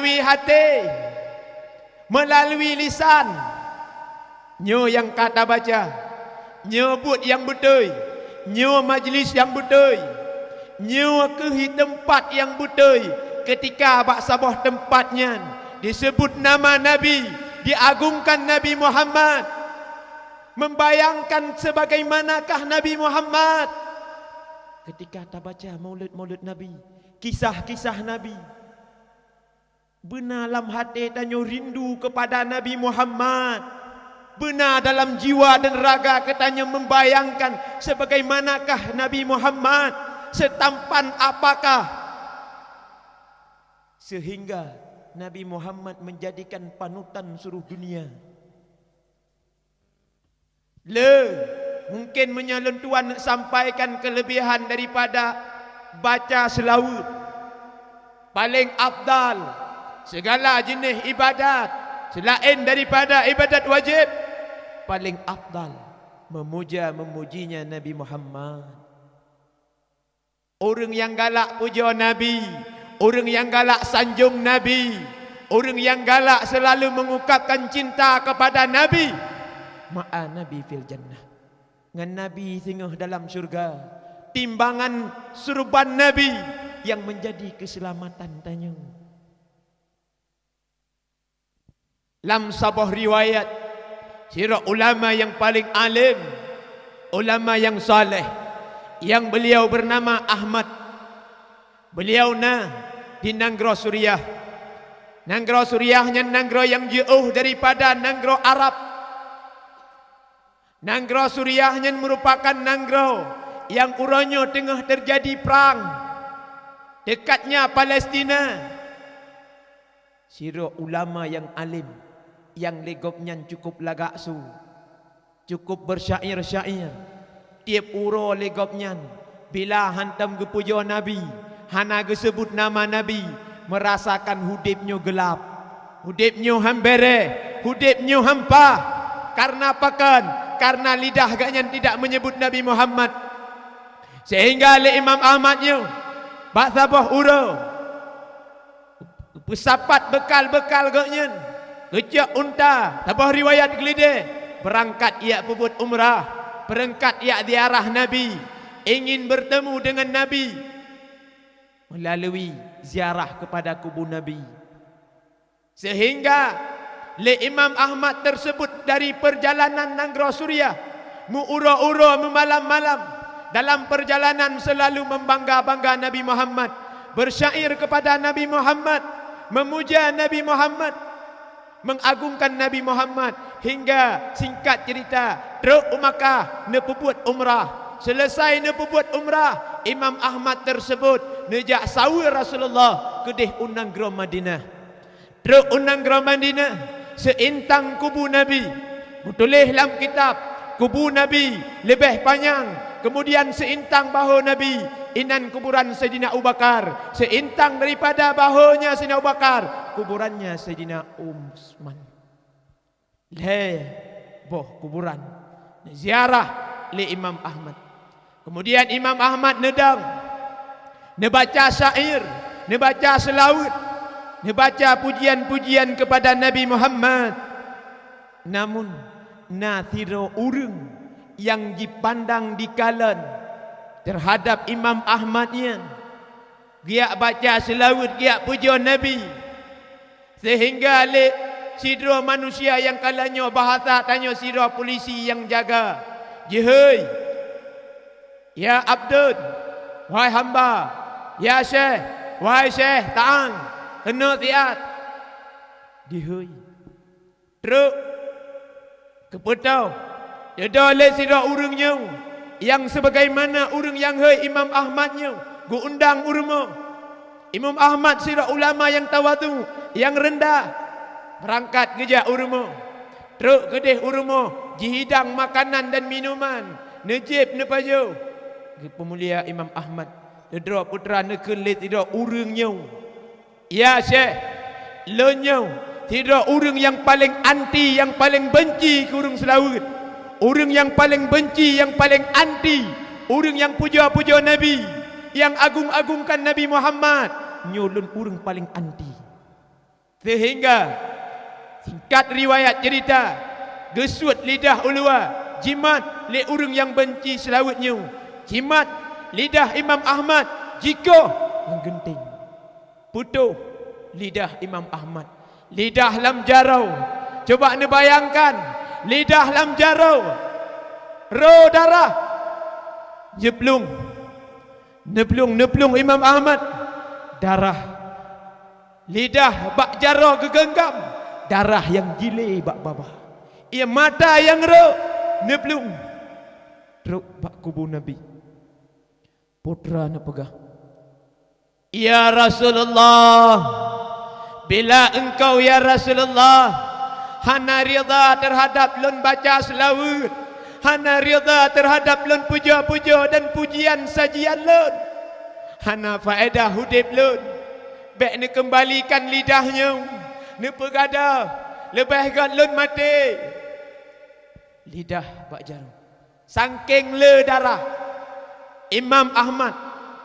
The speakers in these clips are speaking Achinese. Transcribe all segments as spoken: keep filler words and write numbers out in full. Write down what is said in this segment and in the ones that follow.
Melalui até, melalui lisan, nyoe nyang ka tabaca, nyoe buet nyang beutôi, nyoe majlis nyang beutôi, nyoe keuh teumpat nyang beutôi. Keutika bak saboh teumpat nyan diseubut nama Nabi, diagungkan Nabi Muhammad, membayangkan sebagaimanakah Nabi Muhammad. Keutika tabaca maulud-maulud Nabi, kisah-kisah Nabi, beuna lam até tanyoe rindu keupada Nabi Muhammad. Beuna dalam jiwa dan raga geutanyoe membayangkan sebagaimanakah Nabi Muhammad, setampan apakah, sehingga Nabi Muhammad menjadikan panutan seluruh dunia. Le, mungkin meunyoe lôn tuan sampaikan keuleubiehan daripada baca seulaweuet. Paleng afdal sigala jeuneh ibadat seulaén daripada ibadat wajéb, paleng afdal meumuja-meumujinya Nabi Muhammad. Ureuëng nyang galak pujoe Nabi, ureuëng nyang galak sanjong Nabi, ureuëng nyang galak seulalu meungungkapkan cinta keupada Nabi, ma'a Nabi fil jannah. Ngon Nabi singoh dalam syeuruga, timbangan surban Nabi nyang meunjadi keuseulamatan tanyoe. Lam saboh riwayat, sidroe ulama nyang paleng além, ulama nyang saleh, nyang beuliau beunama Ahmad. Beuliau na di nanggroe Suriah. Nanggroe Suriah nyan nanggroe nyang jiôh daripada nanggroe Arab. Nanggroe Suriah nyan meurupakan nanggroe nyang uroe nyoe teungoh teujadi prang deukatnya Palestina. Sidroe ulama nyang além, nyang lé gobnyan cukup lagak su, cukup beusyair-syair. Tieb uroe lé gobnyan, bila hantom geupujoe Nabi, hana geuseubut nama Nabi, meurasakan udeb nyoe geulab, udeb nyoe han béreh, udeb nyoe hampa. Kareuna pakon? Kareuna lidah gobnyan tidak meunyeubut Nabi Muhammad. Sehingga lé Imam Ahmad nyoe, bak saboh uroe, geupeusapat beukal-beukal gobnyan, geucok unta, saboh riwayat geuleudée, beurangkat jak peubuet umrah, beurangkat jak ziarah Nabi, ingin bertemu dengan Nabi melalui ziarah kepada kubu Nabi. Sehingga lé Imam Ahmad teuseubut dari peurjalanan nanggroe Suriah, meu-uroe-uroe, meumalam-malam, dalam peurjalanan seulalu meubangga-bangga Nabi Muhammad, beusyair keupada Nabi Muhammad, meumuja Nabi Muhammad, mengagungkan Nabi Muhammad, hingga, singkat cerita, trok u Makkah neupeubuet umrah. Seuleusai neupeubuet umrah, Imam Ahmad teuseubut neujak saweue Rasulullah keudeh u nanggroe Madinah. Trok u nanggroe Madinah, seuintang kubu Nabi, meutuléh lam kitab, kubu Nabi leubeh panyang, keumudian seuintang bahô Nabi, inan kuburan Saidina Abu Bakar, seuintang daripada bahônya Saidina Abu Bakar, kuburannya Saidina Utsman. Lhée boh kuburan neuziarah lé Imam Ahmad. Keumudian Imam Ahmad neudong, neubaca syair, neubaca seulaweuet, neubaca pujian-pujian keupada Nabi Muhammad. Namun, na sidroe ureuëng nyang jipandang dikalon teuhadab Imam Ahmad nyan. Geujak baca seulaweuet, geujak pujoe Nabi. Seuhingga lé sidroe manusia nyang ka lheueh nyoe bahasa tanyoe sidroe pulisi nyang jaga, jihôi, "Ya Abdon, wahai hamba, ya Syekh, wahai Syekh, taang, keunoe siat." Dihôi. Trok. Keupeutô, teudoe lé sidroe ureuëng nyoe, nyang seubagaimana ureuëng nyang hôi Imam Ahmad nyoe, geuundang u rumoh. Imam Ahmad sidroe ulama nyang tawadu, nyang reundah. Beurangkat geujak u rumoh. Trok keudeh u rumoh, jihidang makanan dan minuman, neujieb neupajoh. Geupeumulia Imam Ahmad, teudroe putra neukheun lé sidroe ureuëng nyoe. Ya Syekh, lôn nyoe sidroe ureuëng nyang paleng anti, nyang paleng beunci keu ureuëng seulaweuet. Ureuëng nyang paleng beunci, nyang paleng anti, ureuëng nyang pujoe-pujoe Nabi, nyang agong-agongkan Nabi Muhammad, nyoe lôn ureuëng paleng anti. Seuhingga, singkat riwayat ceurita, geusuet lidah u luwa, jimat lé ureuëng nyang banci seulaweuet nyoe, jimat lidah Imam Ahmad jikoh ngon geunteng. Putôh lidah Imam Ahmad. Lidah lam jaroe. Coba neubayangkan, lidah lam jaroe. Ro darah. Nyeuplung. Neuplung, neuplung Imam Ahmad. Darah. Lidah bak jaroe geugeunggam. Darah nyang jilée bak babah. Ie mata nyang rhot. Neuplung. Trok bak kubu Nabi. Putra neupeugah, "Ya Rasulullah, bila engkau, ya Rasulullah, hana ridha terhadap lôn baca seulaweuet, hana ridha terhadap lôn pujoe-pujoe dan pujian sajian lôn, hana faedah udeb lôn. Bék neukeumbalikan lidah nyoe, neupeugadôh, leubeh gét lôn maté." Lidah bak jaroe. Sangkeng le darah, Imam Ahmad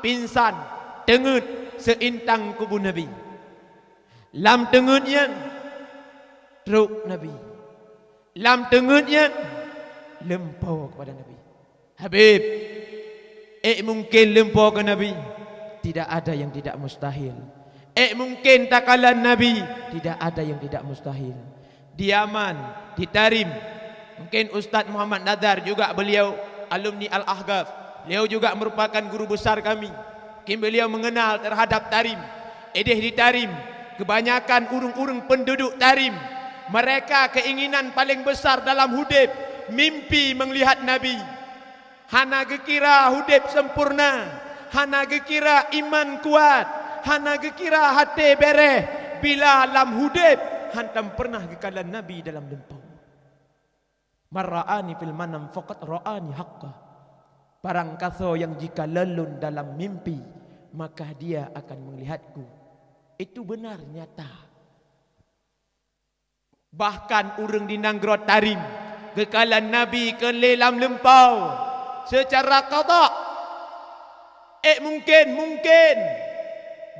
pingsan teungeut seuintang kubu Nabi. Lam teungeut nyan, trok Nabi. Lam teungeut nyan, lumpoe keupada Nabi. "Habib, ék mungken lumpoe keu Nabi? Tidak ada yang tidak mustahil. Ék mungken takalon Nabi? Tidak ada yang tidak mustahil." Di Yaman, di Tarim. Mungkin Ustaz Muhammad Nazar juga, beliau alumni Al-Ahqaf. Beliau juga merupakan guru besar kami. Mungkin beliau mengenal terhadap Tarim. Ideh di Tarim, kebanyakan ureuëng-ureuëng penduduk Tarim, mereka keinginan paling besar dalam udeb, mimpi melihat Nabi. Hana geukira udeb sempurna, hana geukira iman kuat, hana geukira até béréh, bila lam udeb hantom pernah geukalon Nabi dalam lumpoe. "Man ra'ani fil manam faqad ra'ani haqqa." Barang kasoe nyang jikalon lôn dalam mimpi, maka dia akan melihatku. Itu benar nyata. Bahkan ureuëng di nanggroe Tarim geukalon Nabi keu lé lam lumpoe seucara qadha. Ék mungken, mungken.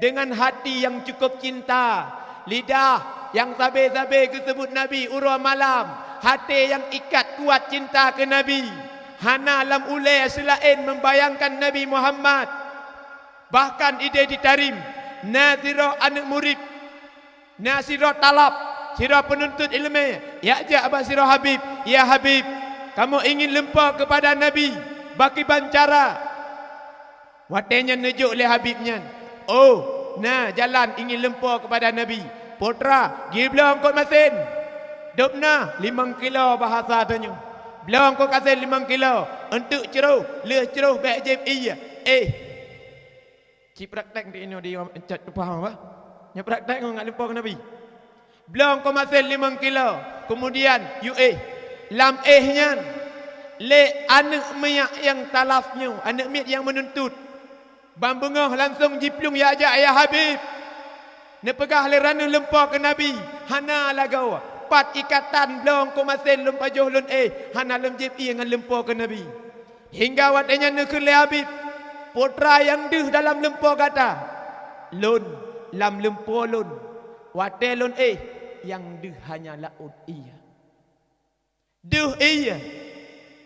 Dengan hati nyang cukup cinta, lidah nyang sabe-sabe geuseubut Nabi uroe malam, até nyang ikat kuat cinta keu Nabi, hana lam ulée seulaén membayangkan Nabi Muhammad. Bahkan ideh di Tarim, na sidroe aneuëk murit, na sidroe talab, sidroe peununtut iéleumé, jak bak sidroe Habib, "Ya Habib, kamoe ingin lumpoe keupada Nabi, bakiban cara?" Watée nyan neujok lé Habib nyan, "Oh, na jalan ingin lumpoe keupada Nabi. Putra, jibloe eungkôt masén." Dubna limong kilo bahasa tanyoe. Bloe eungkôt masén limong kilo, eunteuk crôh, lheueh crôh bék jieb ie. Eh, Ci praktek di inoe di Cot Tupah, bah. Nyoe praktek ngon ngat lumpoe keu Nabi. Bloe eungkôt masén limong kilo, keumudian yue éh. Lam éh nyan, lé aneuëk miet nyang talab nyoe, aneuëk miet nyang meununtut, ban beungoh langsong jiplueng jak-jak, "Ya Habib, neupeugah lé droeneueh lumpoe keu Nabi, hana lagoe. Pat ikatan bloe eungkôt masén lôn pajoh lôn éh, hana lôn jieb ie ngon lumpoe keu Nabi." Hingga watée nyan neukheun lé Habib, "Putra nyang deuh dalam lumpoe gata, lôn lam lumpoe lôn. Watée lôn éh, nyang deuh hanya laôt ie. Deuh ie,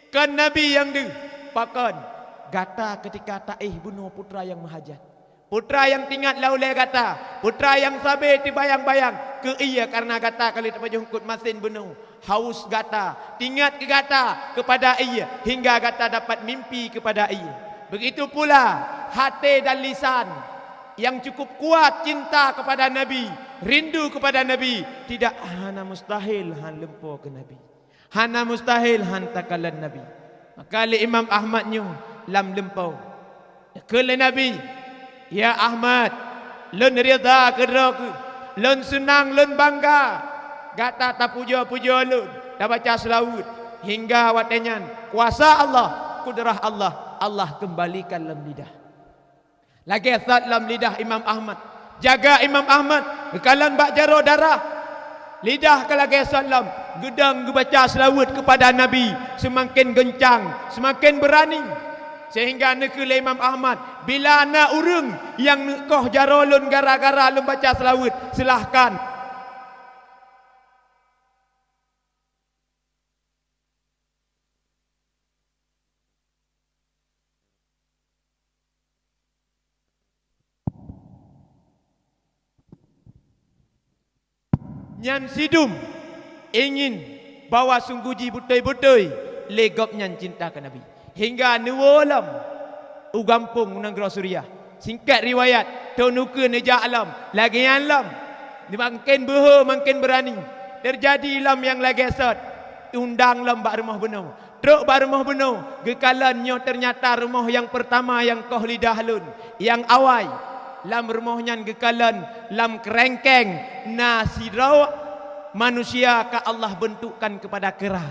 kon Nabi nyang deuh, pakon gata keutika taéh bunoe putra nyang meuhajat." Putra nyang teuingat lam ulée gata, putra nyang sabe teubayang-bayang keu ie, kareuna gata ka lheueh tapajoh eungkôt masén bunoe. Haus gata, teuingat keu gata keupada ie, hingga gata dapat mimpi keupada ie. Begitu pula, até dan lisan nyang cukup kuat cinta keupada Nabi, rindu keupada Nabi, tidak, hana mustahil han lumpoe keu Nabi. Hana mustahil han takalon Nabi. Maka lé Imam Ahmad nyoe lam lumpoe, neukheun lé Nabi, "Ya Ahmad, lôn ridha keudroe kheueh, lôn seunang, lôn bangga gata tapujoe-pujoe lôn, tabaca seulaweuet." Hingga watée nyan, kuasa Allah, kudrah Allah, Allah keumbalikan lam lidah. Lagée sot lom lidah Imam Ahmad. Jaga Imam Ahmad, geukalon bak jaroe darah. Lidah ka lagée sot lom, geudong geubaca seulaweuet keupada Nabi, seumaken geuncang, seumaken beurani. Seuhingga neukheun lé Imam Ahmad, "Bila na ureuëng nyang neukoh jaroe lôn gara-gara lôn baca seulaweuet, seulahkan. Nyan sidum ingin bahwa sungguh jih beutôi-beutôi lé gobnyan cinta keu Nabi. Hingga neuwoe lom u gampông u nanggroe Suriah. Singkat riwayat, thon ukeue neujak lom, lagée nyan lom. Makin beuhe, makin beurani. Teujadi lom nyang lagée sot, undang lom bak rumoh bunoe. Trok bak rumoh bunoe, geukalon nyoe teunyata rumoh nyang peurtama nyang koh lidah lôn, nyang awai. Lam rumoh nyan geukalon lam keureueng-keureueng na sidroe manusia ka Allah beuntukkan keupada keura,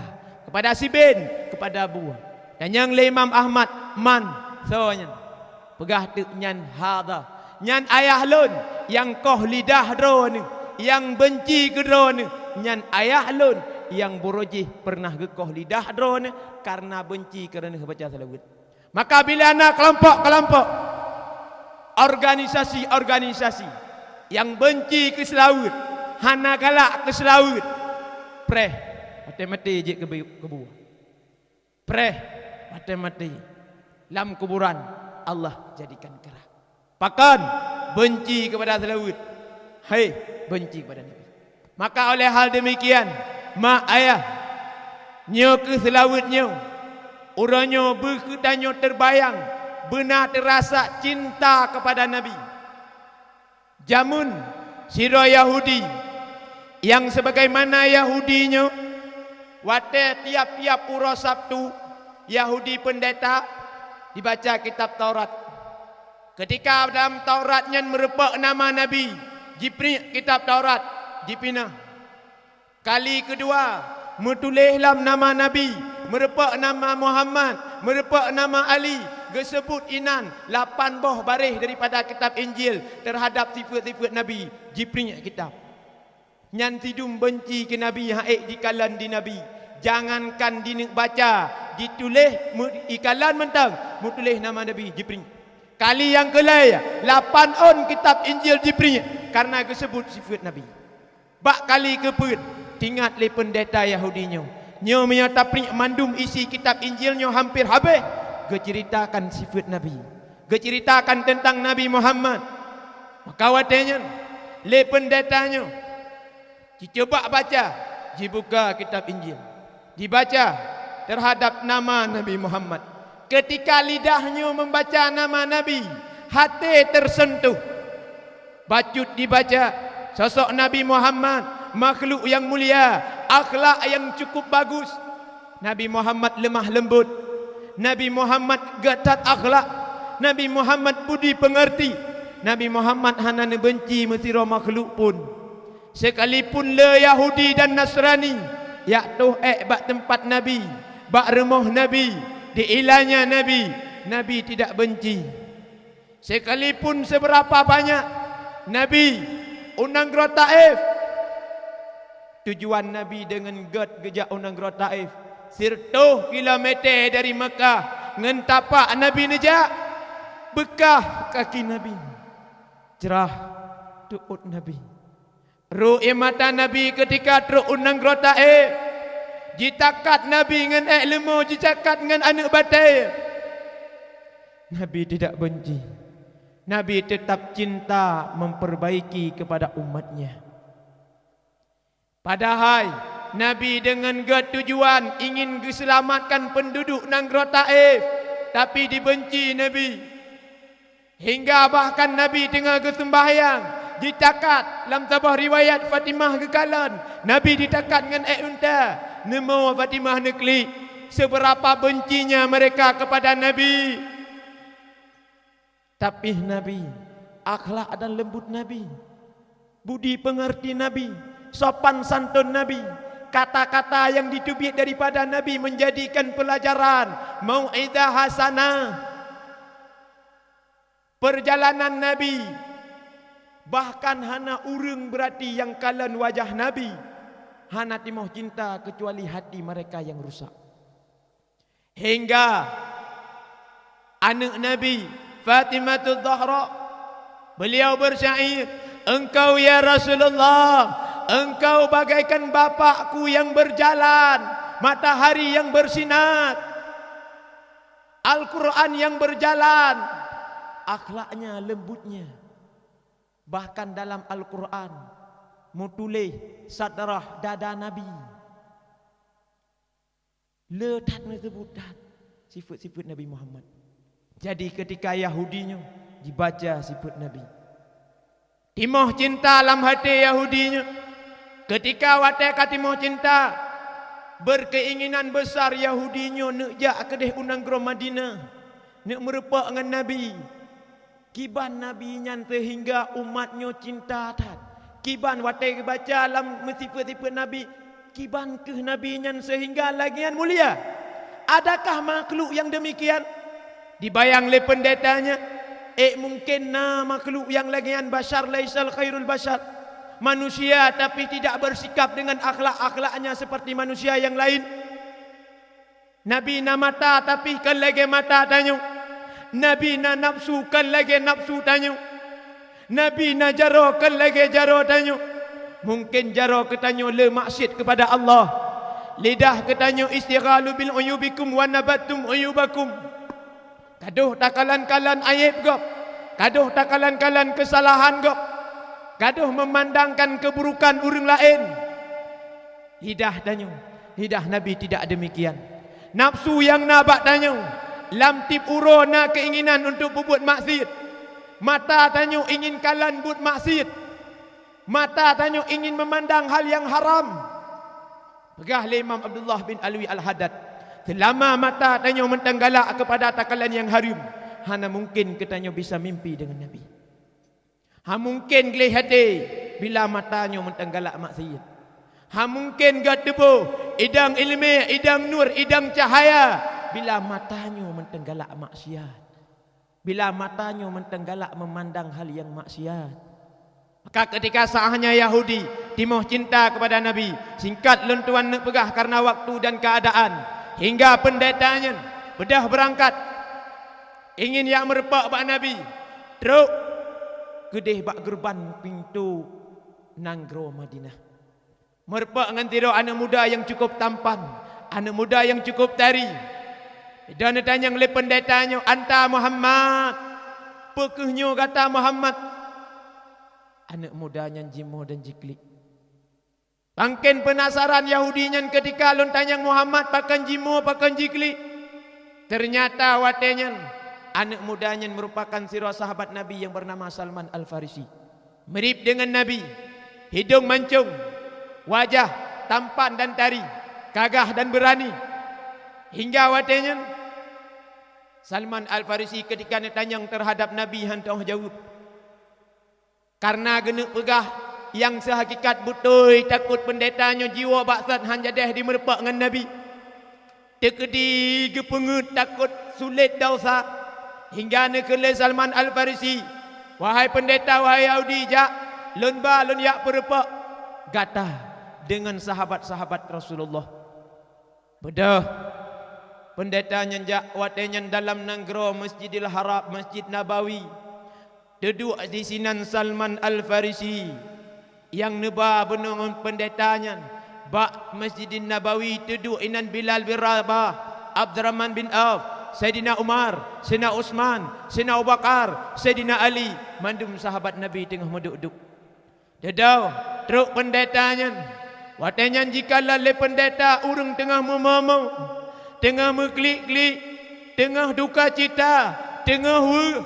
keupada siben, keupada buah. Tanyong lé Imam Ahmad, "Man soe nyan?" Peugah teuk, "Nyan hadha, nyan ayah lôn nyang koh lidah droeneuh, nyang beunci keu droeneuh, nyan ayah lôn nyang buroe jih peureunah geukoh lidah droeneuh kareuna beunci keu droeneuh baca seulaweuet." Maka bila na keulompok-keulompok, organisasi-organisasi nyang beunci keu seulaweuet, hana galak keu seulaweuet, preh, maté-maté jeuet keu bu-, keu buah. Preh, maté-maté. Lam kuburan, Allah jadikan keura. Pakon? Beunci keupada seulaweuet. Hai, beunci keupada Nabi. Maka oleh hal demikian, mak ayah, nyoe keuh seulaweuet nyoe. Uroe nyoe beuh keu tanyoe teubayang, beuna teurasa cinta keupada Nabi. Jameun sidroe Yahudi nyang sebagaimana Yahudi nyoe, watée tiab-tiab uroe Sabtu, Yahudi peundeta dibaca kitab Taurat. Keutika dalam Taurat nyan meurumpok nama Nabi, jipriek kitab Taurat, jipinah. Kali keudua, meutuléh lom nama Nabi, meurumpok nama Muhammad, meurumpok nama Ali, geuseubut inan lapan boh baréh daripada kitab Injil teuhadab sifeuet-sifeuet Nabi, jipriek kitab. Nyan sidum beunci keu Nabi, han ék jikalon di Nabi. Jangankan dineuk baca, dituléh meu-, ikalon mantong, meutuléh nama Nabi, jipriek. Kali nyang keulhée, lapan ôn kitab Injil jipriek kareuna geuseubut sifeuet Nabi. Bak kali keupeuet, teuingat lé peundeta Yahudi nyoe, nyoe meunyoe tapriek mandum isi kitab Injil nyoe hamper habéh, geuceuritakan sifeuet Nabi, geuceuritakan teuntang Nabi Muhammad. Maka watée nyan, lé peundeta nyoe jicuba baca, jibuka kitab Injil. Dibaca teuhadab nama Nabi Muhammad. Keutika lidah nyoe meubaca nama Nabi, haté teuseuntoh. Bacut dibaca, sosok Nabi Muhammad, makhluk nyang mulia, akhlak nyang cukup bagus. Nabi Muhammad leumah leumbot. Nabi Muhammad gét that akhlak. Nabi Muhammad budi peungeurti. Nabi Muhammad hana neubeunci meusidroe makhluk pun. Sekalipun le Yahudi dan Nasrani jak toh ék bak teumpat Nabi, bak rumoh Nabi, di ilanya Nabi, Nabi tidak benci. Sekalipun seberapa banyak Nabi u nanggroe Taif, tujuan Nabi deungon gét geujak u nanggroe Taif, siratoh kilometer dari Makkah, ngon tapak Nabi neujak, beukah kaki Nabi, crah teuôt Nabi. Rô ie mata Nabi keutika trok u nanggroe Taif. Jitakat Nabi ngon ék leumo, jicakat ngon aneuëk batée. Nabi tidak benci. Nabi tetap cinta memperbaiki kepada umatnya. Padahai Nabi deungon gét tujuan ingin geuseulamatkan peunduduek nanggroe Taif, tapi dibenci Nabi. Hingga bahkan Nabi teungoh geuseumbahyang, jitakat, lam saboh riwayat Fatimah geukalon, Nabi jitakat ngon ék unta. Neumo Fatimah neuklik, seberapa bencinya mereka kepada Nabi. Tapi Nabi, akhlak dan lembut Nabi, budi peungeurti Nabi, sopan santun Nabi, kata-kata nyang jiteubiet daripada Nabi menjadikan peulajaran, mau'izah hasanah. Peurjalanan Nabi, bahkan hana ureuëng beurati nyang kalon wajah Nabi, hana timoh cinta keucuali hati mereka nyang rusak. Hingga aneuëk Nabi, Fatimatul Zahra, beliau bersyair, "Engkau ya Rasulullah, engkau bagaikan bapakku yang berjalan, matahari yang bersinar." Al-Quran yang berjalan, akhlaknya, lembutnya. Bahkan dalam Al-Quran, meutuléh sadrah dada Nabi. Le that neuseubuet that sifeuet-sifeuet Nabi Muhammad. Jadi, keutika Yahudi nyoe jibaca sifeuet Nabi, timoh cinta lam até Yahudi nyoe. Keutika watée ka timoh cinta, beukeuinginan besar Yahudi nyoe neuk jak keudeh u nanggroe Madinah, neuk meurumpok ngon Nabi. Kiban Nabi nyan seuhingga umat nyoe cinta that? Kiban watée geubaca lam meusifeuet-sifeuet Nabi, kiban kheueh Nabi nyan seuhingga lagée nyan mulia? Adakah makhluk nyang deumikian? Dibayang lé peundeta nyan, ék mungken na makhluk nyang lagée nyan, basyar laisal khairul basyar, manusia tapi tidak bersikap dengan akhlak-akhlaknya seperti manusia yang lain. Nabi na mata tapi kon lagée mata tanyoe. Nabi na nafsu kon lagée nafsu tanyoe. Nabi na jaroe kon lagée jaroe tanyoe. Mungken jaroe geutanyoe le maksiet keupada Allah. Lidah geutanyoe istighalu bil uyubikum wa nabattum uyubakum. Gadôh takalon-kalon ayeb gob. Gadôh takalon-kalon keusalahan gob. Gadôh meumandangkan keuburukan ureuëng laén. Lidah tanyoe, lidah Nabi tidak demikian. Nafsu nyang na bak tanyoe, lam tieb uroe na keinginan untuk peubuet maksiet. Mata tanyoe ingin kalon buet maksiet. Mata tanyoe ingin meumandang hal nyang haram. Peugah lé Imam Abdullah bin Alwi Al-Haddad, "Seulama mata tanyoe mantong galak keupada takalon nyang hareuem, hana mungken geutanyoe bisa mimpi deungon Nabi." Ha mungken gleh até bila mata nyoe mantong galak maksiet. Ha mungken geutuboh idang iéleumé, idang nur, idang cahya bila mata nyoe mantong galak maksiat. Bila mata nyoe mantong galak meumandang hal nyang maksiat. Maka keutika saát nyan Yahudi timoh cinta keupada Nabi, singkat lôn tuan neuk peugah kareuna waktu dan keuadaan, hingga peundeta nyan beudôh beurangkat ingin jak meurumpok bak Nabi, trok keudeh bak geureuban pintoe nanggroe Madinah. Meurumpok ngon sidroe aneuëk muda nyang cukup tampan, aneuëk muda nyang cukup tari. Dan neutanyong lé peundeta nyoe, "Anta Muhammad? Peu kheueh nyoe gata Muhammad?" Aneuëk muda nyan jimoe dan jiklik. Mungken peunasaran Yahudi nyan keutika lôn tanyong Muhammad pakon jimoe, pakon jiklik. Teunyata watée nyan, aneuëk muda nyan meurupakan sidroe sahabat Nabi nyang beunama Salman Al-Farisi. Mirip deungon Nabi, hidong mancong, wajah tampan dan tari, gagah dan beurani. Hingga watée nyan, Salman Al-Farisi keutika neutanyong teuhadab Nabi hántom jaweueb. Kareuna geuneuk peugah nyang seuhakikat beutôi, takot peundeta nyoe jiwoe bak sat hán jadeh jimeurumpok ngon Nabi. Teukeudi geupeungeuet takot sulet desya, hingga neukheun lé Salman Al-Farisi, "Wahai peundeta, wahai Yahudi, jak, lôn ba lôn jak peurumpok gata deungon sahabat-sahabat Rasulullah." Beudôh, peundeta nyan jak watée nyan dalam nanggroe Masjidil Haram, Masjid Nabawi. Teuduek disinan Salman Al-Farisi nyang neuba bunoe ngon peundeta nyan. Bak Masjidin Nabawi teuduek inan Bilal bin Rabah, Abdurrahman bin Auf, Saidina Umar, Saidina Utsman, Saidina Abu Bakar, Saidina Ali, mandum sahabat Nabi teungoh meuduek-duek. Teudoh, trok peundeta nyan. Watée nyan jikalon lé peundeta ureuëng teungoh meumoe-moe, teungoh meuklik-klik, teungoh duka cita, teungoh weueh.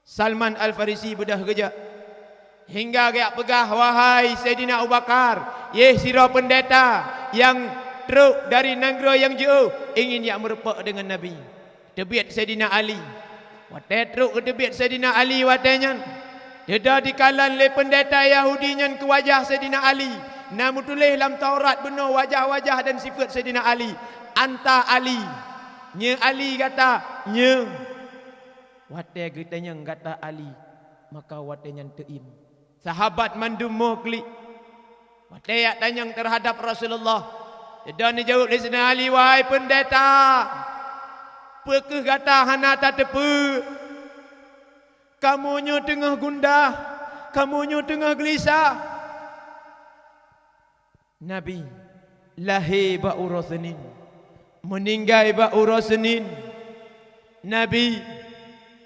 Salman Al-Farisi beudôh geujak, hingga geujak peugah, "Wahai Saidina Abu Bakar, yeh sidroe peundeta nyang trok dari nanggroe nyang jiôh, ingin jak meurumpok deungon Nabi." Teubiet Saidina Ali. Watée trok geuteubiet Saidina Ali watée nyan, teudoh jikalon lé peundeta Yahudi nyan keu wajah Saidina Ali. Na meutuléh lam Taurat bunoe wajah-wajah dan sifeuet Saidina Ali. "Anta Ali." Nyoe Ali gata, nyoe. Watée geutanyong gata Ali, maka watée nyan teuiem. Sahabat mandum moklik. Watée jak tanyong teuhadab Rasulullah, dan neujaweueb lé Saidina Ali, "Wahai peundeta, peu kheueh gata hana tateupeue? Kamoe nyoe teungoh gundah, kamoe nyoe teungoh geulisah." Nabi lahé bak uroe Senin, meuninggai bak uroe Senin. Nabi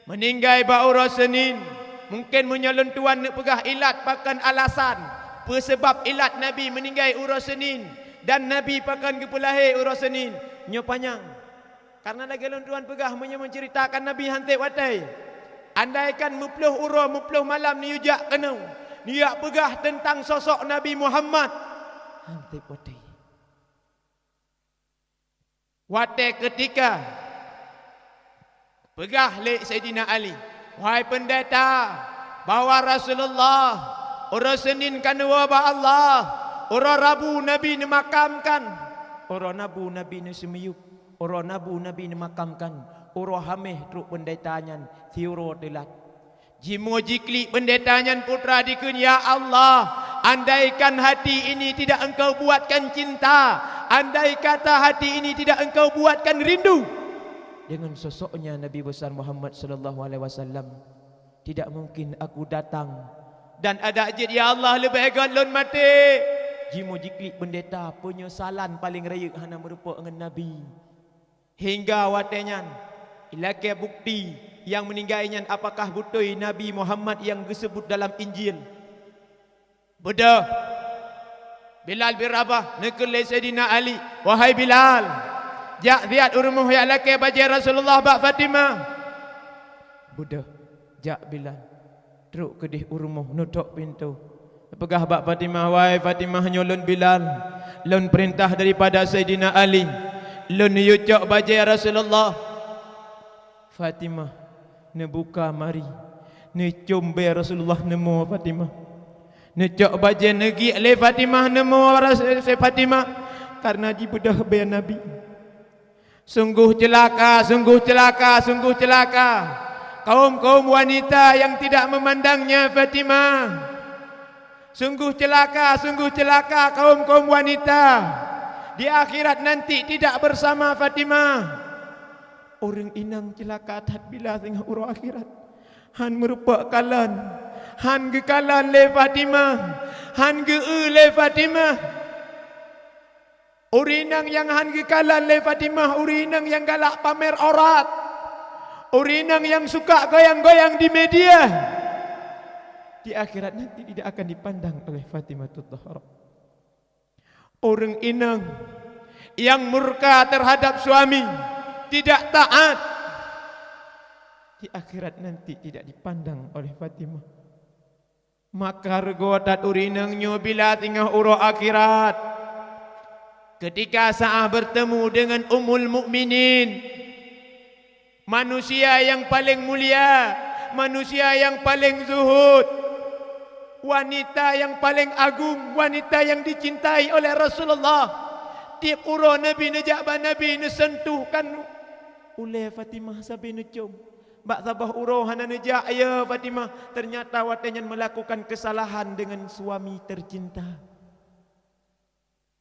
meuninggai bak uroe Senin, Mungken meunyoe lôn tuan neupeugah ilat pakon alasan, peue sabab ilat Nabi meuninggai uroe Senin dan Nabi pakon geupeulahé uroe Senin, nyoe panyang. Karena lagée lôn tuan peugah, meunyoe meuceuritakan Nabi han tieb watée. Andaikan meuploh uroe, meuploh malam neuyue jak keunoe, neuyue peugah teuntang sosok Nabi Muhammad, han tieb watée. Watée keutika peugah lé Saidina Ali, "Wahai peundeta, bahwa Rasulullah uroe Senin ka neuwoe bak Allah, uroe Rabu Nabi neumakamkan, uroe Rabu Nabi neuseumiyueb, uroe Rabu Nabi neumakamkan, uroe Haméh trok peundeta nyan siuroe teulat." Jimoe jiklik peundeta nyan putra dikheun, "Ya Allah, andaikan hati ini tidak Engkau buatkan cinta, andai kata hati ini tidak Engkau buatkan rindu dengan sosoknya Nabi besar Muhammad sallallahu alaihi wasallam, tidak mungkin aku datang dan adak jeuet, ya Allah, leubeh gét lôn maté." Jimoe jiklik peundeta, peunyesalan paleng rayeuk hana meurumpok ngon Nabi. Hingga watée nyan, ilakée bukti nyang meuninggai nyan apakah beutôi Nabi Muhammad nyang geuseubut dalam Injil. Beudôh! Bilal bin Rabah neukheun lé Saidina Ali, "Wahai Bilal, jak siat u rumoh jak lakée bajée Rasulullah bak Fatimah." Beudôh! Jak Bilal, trok keudeh u rumoh, neutok pintoe. Peugah bak Fatimah, "Wahai Fatimah, nyoe lôn Bilal, lôn peurintah daripada Saidina Ali. Lôn neuyue cok bajée Rasulullah." Fatimah neubuka mari, neucom bée Rasulullah neumoe Fatimah. Neucok bajée neugiek lé Fatimah neumoe Rasul-, Fatimah, karena jibeudôh bée Nabi. Sungguh ceulaka, sungguh ceulaka, sungguh ceulaka kaum-kaum wanita nyang tidak meumandangnya Fatimah. Sungguh ceulaka, sungguh ceulaka kaum-kaum wanita di akhirat nanti tidak bersama Fatimah. Ureuëng inong ceulaka that bila singoh uroe akhirat. Han meurumpok kalon, han geukalon lé Fatimah, han geu-eu lé Fatimah. Ureuëng inong nyang han geukalon lé Fatimah, ureuëng inong nyang galak pamer aurat, ureuëng inong nyang suka goyang-goyang di media, di akhirat nanti tidak akan dipandang oleh Fatimah Zahra. Ureuëng inong nyang murka terhadap suami, tidak taat, di akhirat nanti tidak dipandang oleh Fatimah. Maka reugoe that ureuëng inong nyoe bila singoh uroe akhirat, keutika saát beurtemu deungon Ummul Mukminin, manusia nyang paleng mulia, manusia nyang paleng zuhud, wanita nyang paleng agong, wanita nyang dicintai oleh Rasulullah. Tieb uroe Nabi neujak bak Nabi, neuseuntuhkan ulée Fatimah sabe neucom. Bak saboh uroe hana neujak, ya Fatimah, ternyata watée nyan melakukan kesalahan dengan suami tercinta.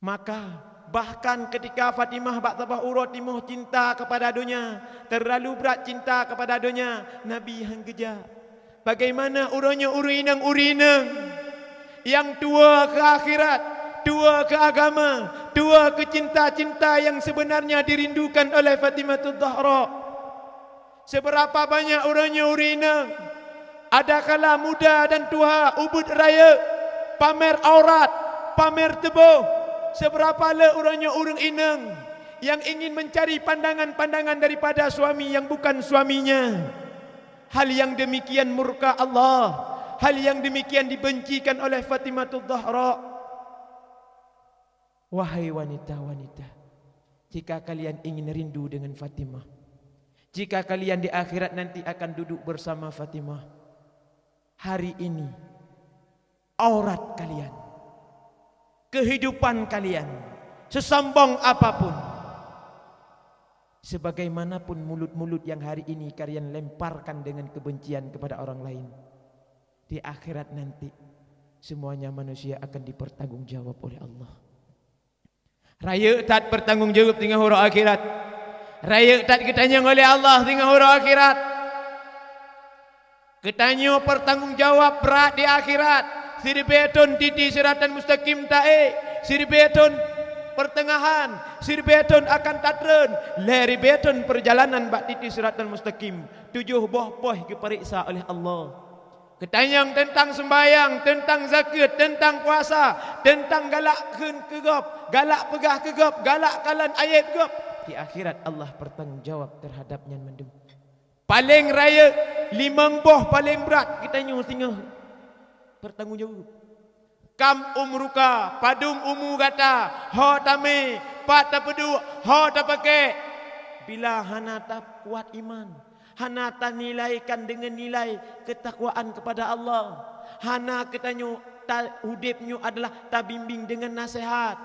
Maka, bahkan keutika Fatimah bak saboh uroe timoh cinta keupada donya, terlalu brat cinta keupada donya, Nabi han geujak. Bagaimana uroe nyoe ureuëng inong-ureuëng inong nyang tuwoe keu akhirat, tuwoe keu agama, tuwoe keu cinta-cinta nyang sebenarnya dirindukan oleh Fatimah Zahra? Seubeurapa banyak uroe nyoe ureuëng inong, adakala muda dan tuha, ubit rayeuk, pamer aurat, pamer tuboh. Seubeurapa le uroe nyoe ureuëng inong nyang ingin mencari pandangan-pandangan daripada suami nyang bukan suaminya. Hal nyang deumikian murka Allah, hal nyang deumikian dibencikan oleh Fatimah Zahra. Wahai wanita-wanita, jika kalian ingin rindu dengan Fatimah, jika kalian di akhirat nanti akan duduk bersama Fatimah, hari ini aurat kalian, kehidupan kalian, sesombong apapun, sebagaimanapun mulut-mulut yang hari ini kalian lemparkan dengan kebencian kepada orang lain, di akhirat nanti, semuanya manusia akan dipertanggungjawab oleh Allah. Rayeuk that pertanggung jawab teungoh uroe akhirat. Rayeuk that geutanyong oleh Allah teungoh uroe akhirat. Geutanyoe pertanggung jawab brat di akhirat. Siribée thon titi siratan mustaqim taék, siribée thon pertengahan, siribée thon akan tatreun, lhée ribée thon perjalanan bak titi siratan mustaqim. Tujoh boh poh geupareksa oleh Allah. Geutanyong teuntang seumbahyang, teuntang zakeuet, teuntang puasa, teuntang galak kheun keu gob, galak peugah keu gob, galak kalon ayeb gob. Di akhirat Allah peutanggong jawab teuhadab nyan mandum. Paleng rayeuk, limong boh paleng brat geutanyoe singoh peutanggong jaweueb. Kam umruka, padum umu gata, ho tamé, pat tapeuduek, ho tapakèk. Bila hana takuat iman, hana tanilaikan deungon nilai keutakwaan keupada Allah, hana geutanyoe ta-, udeb nyoe adalah tabimbing deungon naseuhat,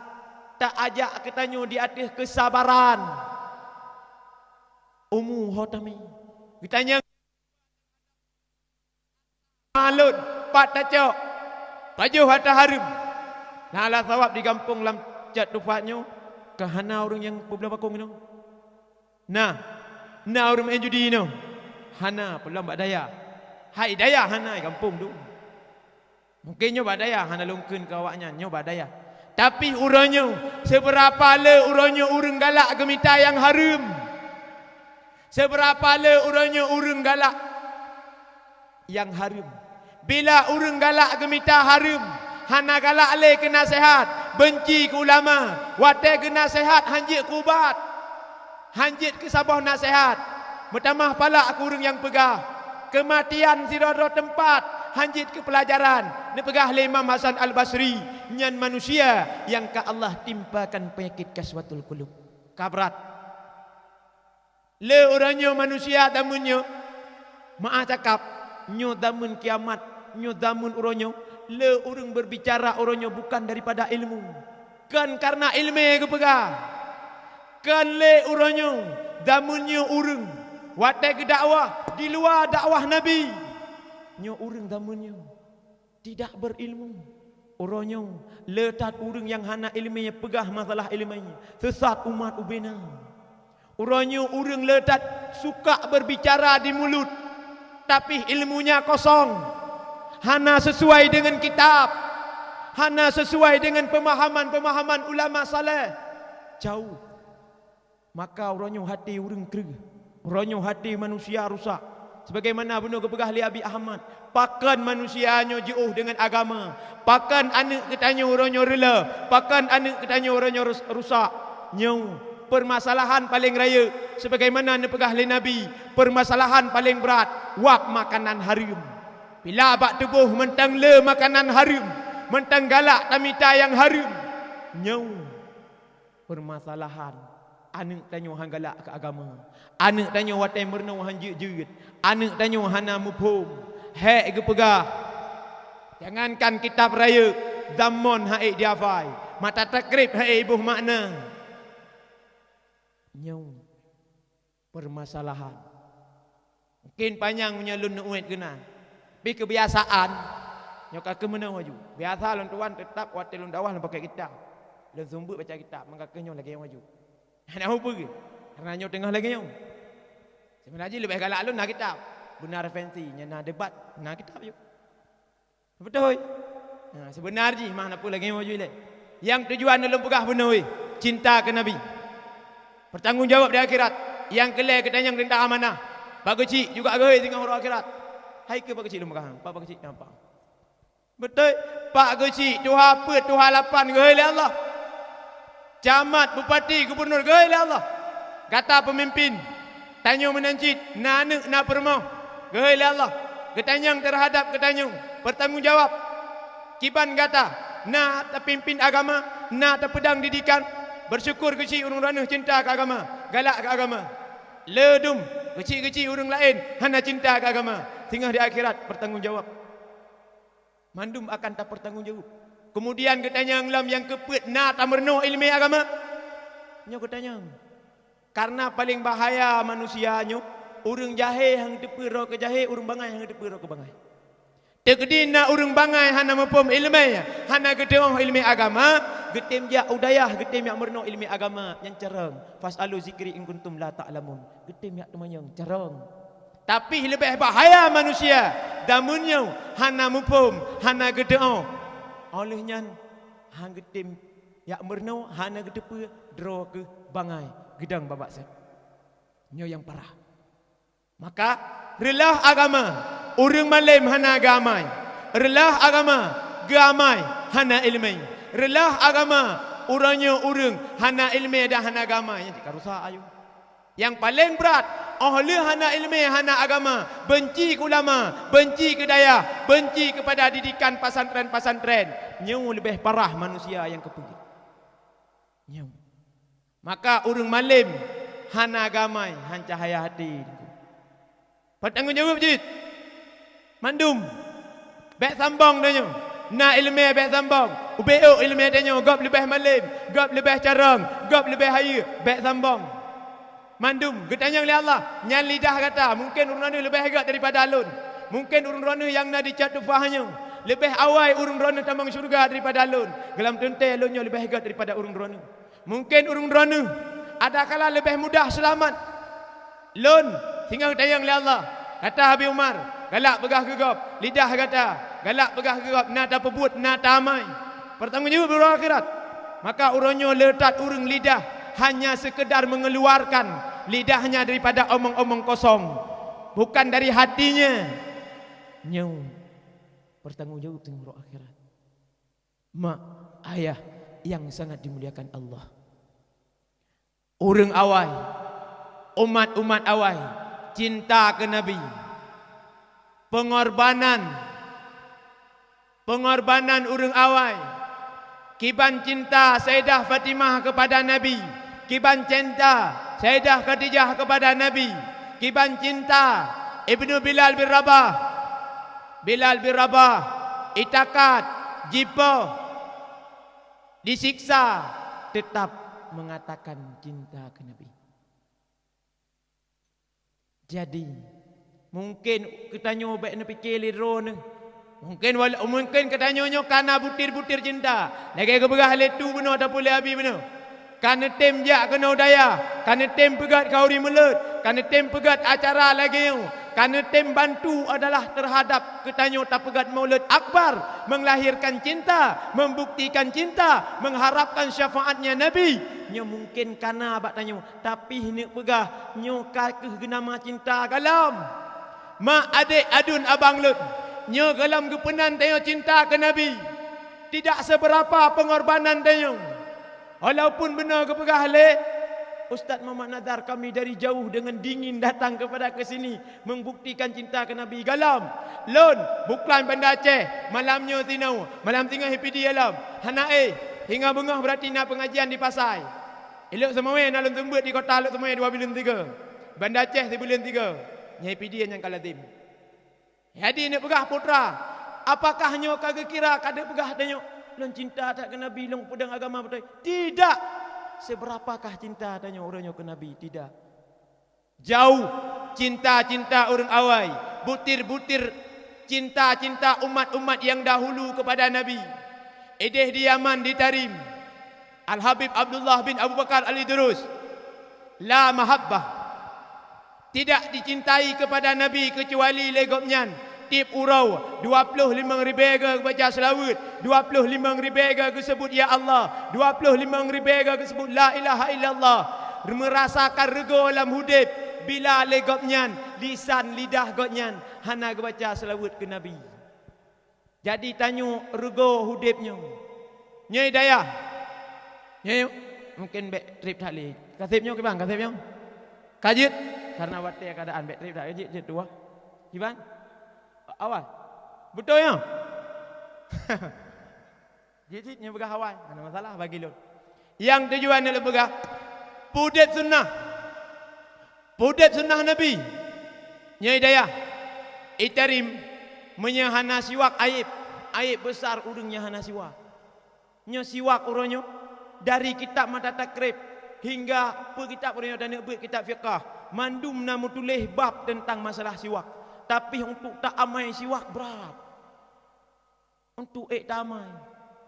taajak geutanyoe di ateueh keusabaran. Umu ho tamé. Geutanyong lôn, pat tacok, pajoh ata hareuem. Na lam sawab di gampông lam cot tupat nyoe, ka hana ureueng nyang peubloe bakong inoe? Na, na ureueng meu'en judi inoe? Hana, peulom bak dayah. Hai dayah hana gampông dum. Mungken nyoe bak dayah hana lôn kheun keu awaknyan, nyoe bak dayah. Tapi uroe nyoe, seubeurapa le uroe nyoe ureueng galak geumita nyang hareuem? Seubeurapa le uroe nyoe ureueng galak nyang hareuem? Bila ureueng galak geumita hareuem, hana galak lé keu naseuhat, beunci keu ulama, watèe geunaseuhat han jeuet keu ubat. Han jeuet keu saboh naseuhat, meutamah palak keu ureueng nyang peugah, keumatian sidroe-droe teumpat, han jeuet keu peulajaran. Neupeugah lé Imam Hasan Al-Basri, nyan manusia nyang ka Allah timpakan peunyakét kaswatul qulub. Ka brat. Le uroe nyoe manusia dameun nyoe, meu'ah cakap, nyoe dameun kiamat, nyoe dameun uroe nyoe, le ureueng beurbicara uroe nyoe bukan daripada ilmu. Kon kareuna ileumèe geupeugah. Kon lé uroe nyoe, dameun nyoe ureueng watèe geudakwah di luwa dakwah Nabi. Nyoe ureueng dameun nyoe tidak berilmu. Uroe nyoe le that ureueng nyang hana ileumèe peugah masalah ileumèe, seusat umat ubena. Uroe nyoe ureueng le that suka beurbicara di mulut, tapi ilmunya kosong, hana sisuai deungon kitab, hana sisuai deungon peumahaman-peumahaman ulama saleh. Jauh. Maka uroe nyoe até ureueng kreueh, uroe nyoe até manusia rusak. Sebagaimana bunoe geupeugah lé Abi Ahmad, pakon manusia nyoe jiôh deungon agama? Pakon aneuk geutanyoe uroe nyoe reuloh? Pakon aneuk geutanyoe uroe nyoe rus-, rusak? Nyoe, peumasalahan paleng rayeuk, sebagaimana neupeugah lé Nabi, peumasalahan paleng brat, wab makanan hareuem. Bila bak tuboh mantong le makanan hareuem, mantong galak tamita nyang hareuem. Nyoe peumasalahan, aneuk tanyoe han galak keu agama. Aneuk tanyoe watèe meurunoe han jeuet-jeuet. Aneuk tanyoe hana muphom. Hék geupeugah, jangankan kitab rayeuk, Dhammon han ék jihafai, Mata Takrib han ék jiboh makna. Nyoe peumasalahan. Mungken panyang meunyoe lôn neu'uet keunan. Pih keubiasaan, nyoe ka keuh meunoe laju. Biasa lôn tuan teutap watèe lôn dakwah lôn pakèk kitab. Lôn seumeubeuet baca kitab, maka keuh nyoe lagèe nyoe laju. Hana peue-peue, kareuna nyoe teungoh lagèe nyoe. Seubeuna jih leubeh galak lôn na kitab. Beuna referensi, nyan na debat, na kitab laju. Beutôi. Ha, seubeuna jih mah na peue lagèe nyoe laju ilèe. Nyang tujuan ulôn peugah bunoe, cinta keu Nabi. Peutanggong jawab di akhirat. Nyang keulhèe geutanyong teuntang amanah. Pak Geuchik juga geuhôi singoh uroe akhirat. Hai keuh Pak Geuchik lôn peugah, Pak, Pak Geuchik nyan Pak. Beutôi, Pak Geuchik, tuha peuet, tuha lapan geuhôi lé Allah. Camat, bupati, gubunur geuhôi lé Allah. Gata peumimpin, tanyoe meunan cit na aneuk na peurumoh, geuhôi lé Allah. Geutanyong teuhadab geutanyoe, peutanggong jawab. Kiban gata na tapimpin agama, na tapeudong didikan, beusyukur Geuchik ureueng droeneuh cinta keu agama, galak keu agama. Le dum Geuchik-Geuchik ureueng laén hana cinta keu agama, singoh di akhirat peutanggong jawab. Mandum akan tapeutanggong jaweueb. Keumudian geutanyong lom nyang keupeuet na tameurunoe iéleumé agama? Nyoe geutanyong. Kareuna paleng bahaya manusia nyoe, ureuëng jahé han geuteupeue droe keu jahé, ureuëng bangai han geuteupeue droe keu bangai. Teukeudi na ureuëng bangai hana muphom iéleumé, hana geuteuôh iéleumé agama, geutem jak u dayah, geutem jak meurunoe iéleumé agama nyang carông. Fas'alu zikri in kuntum la ta'lamun. Geutem jak teumanyong carông. Tapi leubeh bahaya manusia, dameun nyoe hana muphom, hana geuteuôh. Óh lheueh nyan, han geutem jak meurunoe, hana geuteupeue droe keu bangai geudong babak sép. Nyoe nyang parah. Maka, reuloh agama. Ureuëng malém hana geuamai. Reulah agama, geuamai, hana iéleumé. Reulah agama, uroe nyoe ureuëng hana iéleumé dan hana geuamai. Nyan cit ka rusak ayue. Nyang paleng brat, óh lheueh hana iéleumé, hana agama, beunci keu ulama, beunci keu dayah, beunci keupada didikan pasantren-pasantren. Nyoe leubeh parah manusia nyang keupeue. Nyoe. Maka ureuëng malém hana geuamai, han cahya até. Peutanggong jaweueb cit. Mandum. Bék sambong tanyoe. Na iéleumé bék sambong. Ubé ôk iéleumé tanyoe, gob leubeh malém, gob leubeh carông, gob leubeh hayeue, bék sambong. Mandum geutanyong lé Allah, nyan lidah gata, mungken ureuëng droeneueh leubeh gét daripada lôn. Mungken ureuëng droeneueh nyang na di Cot Tufah nyoe, leubeh awai ureuëng droeneueh tamong syeuruga daripada lôn. Geulam teuntée lôn nyoe leubeh gét daripada ureuëng droeneueh. Mungken ureuëng droeneueh adakala leubeh mudah seulamat. Lôn, singoh geutanyong lé Allah, kata Habib Umar, galak peugah keu gob, lidah gata, galak peugah keu gob, na tapeubuet, na taamai. Peutanggong jaweueb di uroe akhirat. Maka uroe nyoe le that ureuëng lidah hanya sekedar mengeluarkan lidahnya daripada omong-omong kosong, bukan dari hatinya. Nyoe peutanggong jaweueb di uroe akhirat. Mak, ayah yang sangat dimuliakan Allah. Ureuëng awai, umat-umat awai, cinta keu Nabi. Pengorbanan, pengorbanan ureuëng awai. Kiban cinta Saidah Fatimah keupada Nabi, kiban cinta Saidah Khadijah keupada Nabi, kiban cinta Ibnu Bilal bin Rabah. Bilal bin Rabah, itakat, jipoh, disiksa, tetap mengatakan cinta keu Nabi. Jadi, mungken geutanyoe bék neupike lé droeneueh. Mungken wala-, mungken geutanyoe nyoe ka na butir-butir cinta, lagée geupeugah lé tu bunoe atawa lé abi bunoe. Ka neutem jak keunoe u dayah, ka neutem peugét khanuri mulod, ka neutem peugét acara lagée nyoe, ka neutem bantu adalah terhadap geutanyoe tapeugét Maulud Akbar, menglahirkan cinta, membuktikan cinta, mengharapkan syafaatnya Nabi. Nyoe mungken ka na bak tanyoe, tapi heuneuk peugah nyoe ka kheueh geunama cinta gohlom. Mak adék aduen abang lôn, nyoe gohlom geupeunan tanyoe cinta keu Nabi. Tidak seberapa pengorbanan tanyoe. Walaupun beuna geupeugah lé Ustaz Muhammad Nazar, kami dari jauh dengan dingin datang kepada ke sini membuktikan cinta ke Nabi. Gohlom, lôn, bukon Banda Aceh, malam nyoe sinoe, malam singoh P D lom. Hana éh, singoh beungoh berarti na pengajian di Pasai. Ilok Seumawé na lôn seumeubeuet di kota Lhokseumawe dua buleuen tiga. Banda Aceh sibuleuen tiga. Nyan P D nyang ka lazim. Jadi neupeugah putra, apakah nyoe ka geukira ka neupeugah tanyoe, "Lôn cinta that keu Nabi, lôn peudong agama beutôi"? Tidak! Seberapakah cinta tanyoe uroe nyoe keu Nabi? Tidak. Jauh cinta-cinta ureuëng awai, butir-butir cinta-cinta umat-umat nyang dahulu keupada Nabi. Idéh di Yaman di Tarim, Al-Habib Abdullah bin Abu Bakar Al-Idrus, la mahabbah. Tidak dicintai kepada Nabi keucuali lé gobnyan. Tieb uroe, dua ploh limong ribée goe geubaca seulaweuet, dua ploh limong ribée goe geuseubut "Ya Allah", dua ploh limong ribée goe geuseubut "La ilaha illallah". Meurasakan reugoe lam udeb bila lé gobnyan lisan lidah gobnyan hana geubaca seulaweuet keu Nabi. Jadi tanyoe reugoe udeb nyoe. Nyoe dayah. Nyoe mungken bék treb that lé. Kaseb nyoe kiban, kaseb nyoe. Ka jeuet, karena watée keuadaan bék treb that, jeuet, jeuet tuwah. Kiban? Awai. Beutôi nyoe? Jeuet cit nyoe peugah awai. Hana masalah bagi lôn. Nyang tujuan lôn peugah, peudeb sunnah. Peudeb sunnah Nabi. Nyoe dayah, i Tarim, meunyoe hana siwak aéb, aéb besar ureuëng nyang hana siwak. Nyoe siwak uroe nyoe, dari kitab Mata Takrib hingga peu kitab uroe nyoe taneuk beuet kitab fiqah, mandum na meutuléh bab teuntang masalah siwak. Tapi untuk taamai siwak brat. Untuk ék tamai.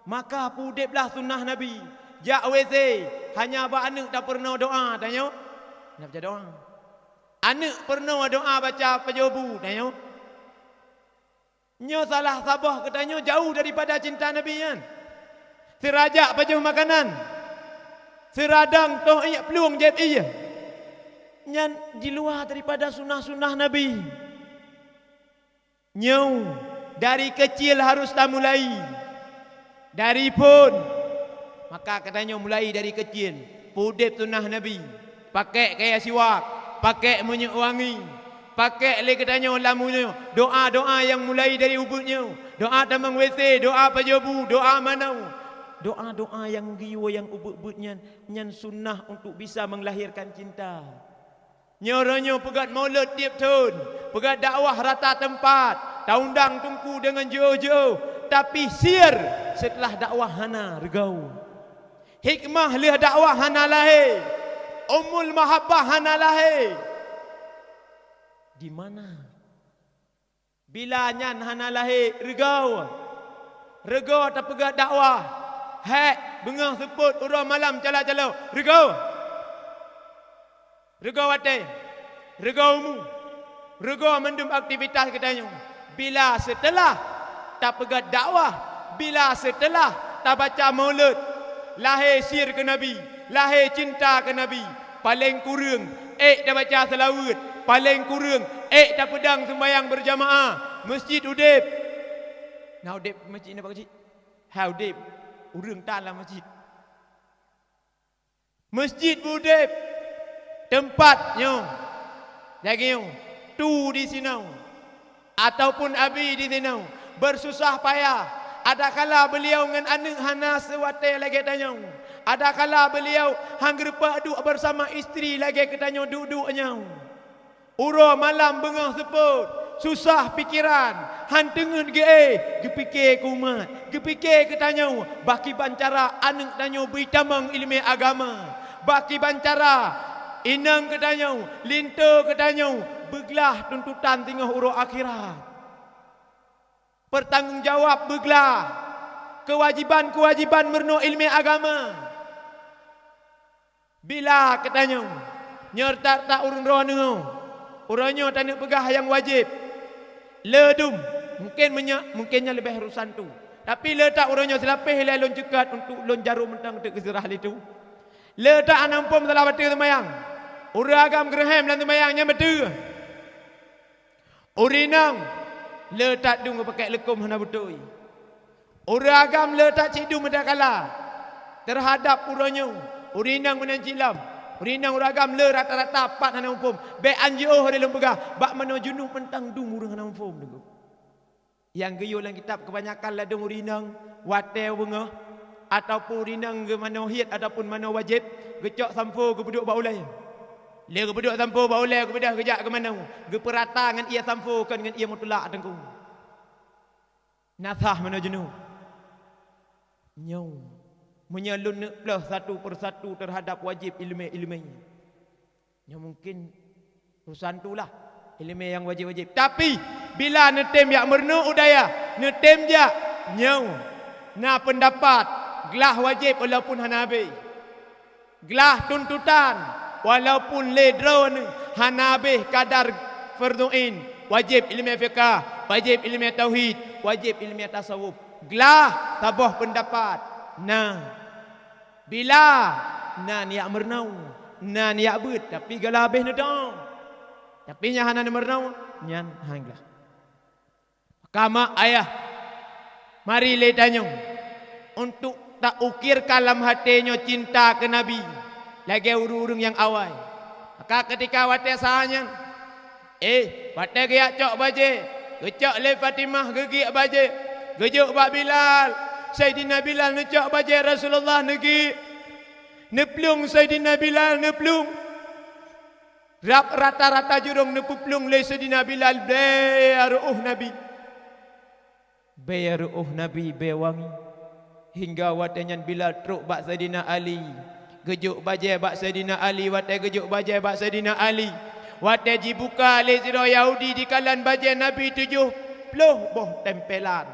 Maka peudeblah sunnah Nabi. Jak W C, hanya bak aneuëk tapeurunoe doa, tanyoe. Na baca doa. Aneuëk peurunoe doa baca pajoh bu, tanyoe. Nyoe salah saboh geutanyoe jauh daripada cinta Nabi nyan. Sira jak pajoh makanan. Sira dong toh iék plueng jieb ié. Nyan di luwa daripada sunnah-sunnah Nabi. Nyoe dari keucil harôh tamulai. Dari phon. Maka geutanyoe mulai dari keucil. Peudeb sunnah Nabi. Pakèk kaya siwak. Pakèk minyeuk wangi. Pakèk lé geutanyoe lam uneue. Doa-doa nyang mulai dari ubeut nyoe. Doa tamong WC, doa pajoh bu, doa manoe. Doa-doa nyang geuyue nyang ubeut-ubeut nyan, nyan sunnah untuk bisa menglahirkan cinta. Nyoe uroe nyoe peugöt mulod tieb thon, peugöt dakwah rata teumpat, taundang teungku deungon jiôh-jiôh, tapi sir seuteulah dakwah hana reugoe. Hikmah lheueh dakwah hana lahé, umul mahabbah hana lahé. Di mana? Bila nyan hana lahé reugoe. Reugoe tapeugöt dakwah. Hék, beungoh seupôt, uroe malam calo-calo. Reugoe. Reugoe watèe. Reugoe umu. Reugoe mandum aktivitas geutanyoe. Bila seuteulah tapeugöt dakwah, bila seuteulah tabaca mulod, lahé sir keu Nabi, lahé cinta keu Nabi, paleng kureueng ék tabaca seulaweuet, paleng kureueng ék tapeudong seumayang beurjamaah, meuseujid udeb. Na udeb meuseujid, na bak meuseujid? Hai udeb, ureueng tan lam meuseujid. Meuseujid udeb, teumpat nyoe, lagèe nyoe, tu di sinoe, ataupun abi di sinoe, beususah payah. Adakala beuliau ngon aneuk hana seuwatèe lagèe tanyoe. Adakala beuliau han geureupak duek beusama istri lagèe keu tanyoe duek-duek nyoe. Uroe malam beungoh seupôt, susah pikeran, han teungeut geuéh, geupike keu umat, geupike keu tanyoe, bah kiban cara aneuk tanyoe bri tamong ileumèe agama, bah kiban cara inong geutanyoe, linto geutanyoe beuglah tuntutan singoh uroe akhirat. Peutanggong jaweueb beuglah keuwajiban-keuwajiban meurunoe ileumèe agama. Bila geutanyoe, nyoe that-that ureueng droeneuh, uroe nyoe taneuk peugah nyang wajéb. Le dum, mungken meunyoe, mungken nyan leubeh urosan tu. Tapi le that uroe nyoe seulapeh ilèe lôn ceukat untuk lôn jaroe mantong teuk geuseurah lé tu. Le that hana muphom salah bateue seumayang. Ureueng agam geureuhem lam seumayang nyan beutôi. Ureueng inong le that dum geupakèk leukom hana beutôi. Ureueng agam le that cit dum meudakala teuhadab uroe nyoe. Ureueng inong meunan cit lom. Ureueng inong ureueng agam le rata-rata pat hana muphom. Bèk an jiôh lé lôn peugah, bak manoe junub mantong dum ureueng hana muphom, Teungku. Nyang geuyue lam kitab keubanyakan ladôm ureueng inong watèe beungoh ataupun ureueng inong geumanoe hiet ataupun manoe wajéb, geucok sampoe geupeuduek bak ulèe. Lé geupeuduek sampoe bak ulèe, geupeudah geujak geumanoe, geupeurata ngon ié sampoe kon ngon ié mutulak, Teungku. Na sah manoe junub. Nyoe, meunyoe lôn neuk ploh satu persatu teuhadab wajéb ileumèe-ileumèe nyan. Nyoe mungken urusan tu lah, ileumèe nyang wajéb-wajéb. Tapi, bila neutem jak meurunoe u dayah, neutem jak nyoe, na peundapat glah wajéb walaupun hana habéh. Glah tuntutan walaupun lé droeneuh hana habéh kadar fardhu ain, wajéb ileumèe fiqah, wajéb ileumèe tauhid, wajéb ileumèe tasawuf. Glah saboh peundapat. Nah, Bila na nyak meurunoe, na nyak beuet, tapi gala habéh neudoa. Tapi nyang hana neumeurunoe, nyan han glah. Maka mak ayah, mari lé tanyoe untuk taukirkan lam até nyoe cinta keu Nabi lagèe ureueng-ureueng nyang awai. Maka keutika watèe saat nyan, Eh, watèe geujak cok bajèe, geucok lé Fatimah geugiek bajèe, geujok bak Bilal. Saidina Bilal neucok bajèe Rasulullah neugiek. Neuplueng Saidina Bilal, neuplueng. Rab rata-rata jurông neupeuplueng lé Saidina Bilal bèe ru'uh Nabi. Bèe ru'uh Nabi bèe wangi. Hingga watèe nyan Bilal trok bak Saidina Ali. Geujok bajèe bak Saidina Ali, watèe geujok bajèe bak Saidina Ali. Watèe jibuka lé sidroe Yahudi jikalon bajèe Nabi tujoh ploh boh tempelan.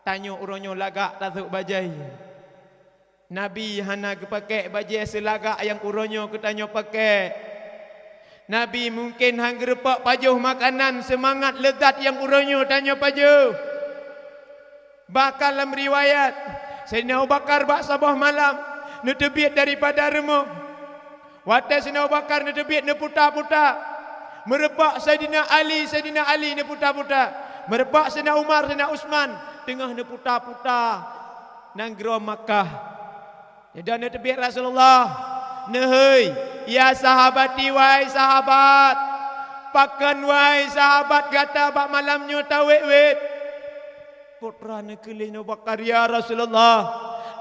Tanyoe uroe nyoe lagak tasôk bajèe. Nabi hana geupakèk bajèe seulagak nyang uroe nyoe geutanyoe pakèk. Nabi mungken han geurumpok pajoh makanan seumangat leuzat nyang uroe nyoe tanyoe pajoh. Bahkan lam riwayat, Saidina Abu Bakar bak saboh malam neuteubiet daripada rumoh. Watèe Saidina Abu Bakar neuteubiet neuputa-puta, meurumpok Saidina Ali, Saidina Ali neuputa-puta. Meurumpok Saidina Umar, Saidina Utsman teungoh neuputa-puta nanggroe Makkah. Lheuh nyan neuteubiet Rasulullah, "Neuhôi, ya sahabati, wahai sahabat! Pakon, wahai sahabat, gata bak malam nyoe tawét-wét?" Putra neukeuleh Abu Bakar, "Ya Rasulullah,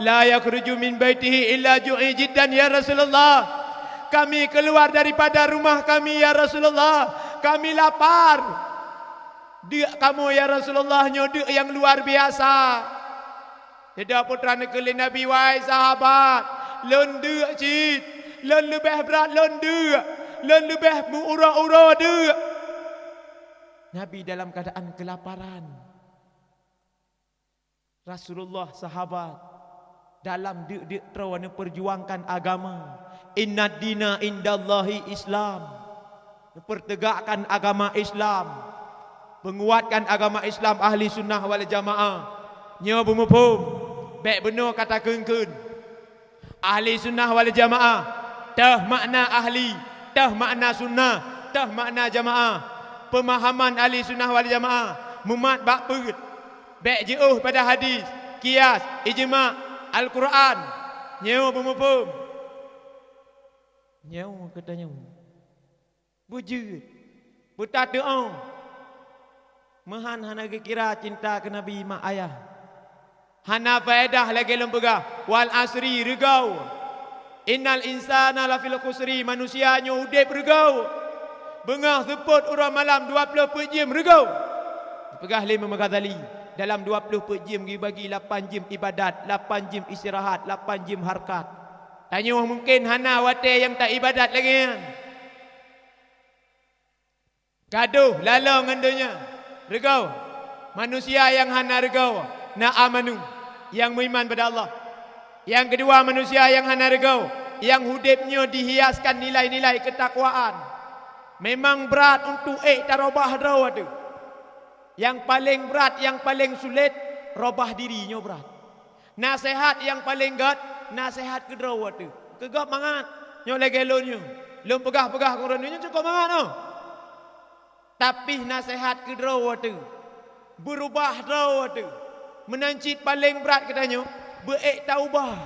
la yakhruju min baitihi illa ju'i jiddan, ya Rasulullah. Kami keluar daripada rumah kami, ya Rasulullah, kami lapar. Deuk kamoe, ya Rasulullah, nyoe deuk nyang luar biasa." Lheuh nyan putra neukeuleh Nabi, "Wahai sahabat, lôn deuk cit, lôn leubeh brat lôn deuk, lôn leubeh meuuroe-uroe deuk." Nabi dalam keuadaan keulaparan. Rasulullah, sahabat, dalam deuk-deuk troe neupeurjuangkan agama. "Inna dina indallahi Islam." Neupeurteugakkan agama Islam, peunguatkan agama Islam Ahli Sunnah wal Jamaah. Nyoe beumuphom, bék bunoe ka takheun-kheun. Ahli Sunnah wal Jamaah, toh makna ahli, toh makna sunnah, toh makna jamaah. Peumahaman Ahli Sunnah wal Jamaah mumat bak peuet. Bék jiôh pada hadis, kias, ijma, Al-Quran. Nyoe beumuphom. Nyoe keu tanyoe. Beujeuet, beutateu'oh. Meuhan hana geukira cinta keu Nabi mak ayah. Hana faedah lagée lôn peugah, "Wal asri," reugoe. "Innal insana lafil khusri," manusia nyoe udeb reugoe. Beungoh seupôt uroe malam dua ploh peuet jeuem reugoe. Peugah lé Imam Ghazali, dalam dua ploh peuet jeuem geubagi lapan jeuem ibadat, lapan jeuem istirahat, lapan jeuem harkat. Tanyoe mungken hana watée nyang taibadat lagée nyan. Gadôh, laloe ngon donya, reugoe. Manusia nyang hana reugoe na amanu, nyang meuiman bak Allah. Nyang keudua, manusia nyang hana reugoe, nyang udeb nyoe dihiaskan nilai-nilai keutakwaan. Memang brat untuk ék tarobah droe teuh. Nyang paleng brat, nyang paleng sulet, robah diri nyoe brat. Naseuhat nyang paleng gét, naseuhat keu droe teuh. Keu gob mangat, nyoe lagée lôn nyoe. Lôn peugah-peugah keu droeneuh nyoe cukôp mangat nyoe. Tapi naseuhat keu droe teuh, beurubah droe teuh. Meunan cit paleng brat keu tanyoe, beu ék taubah.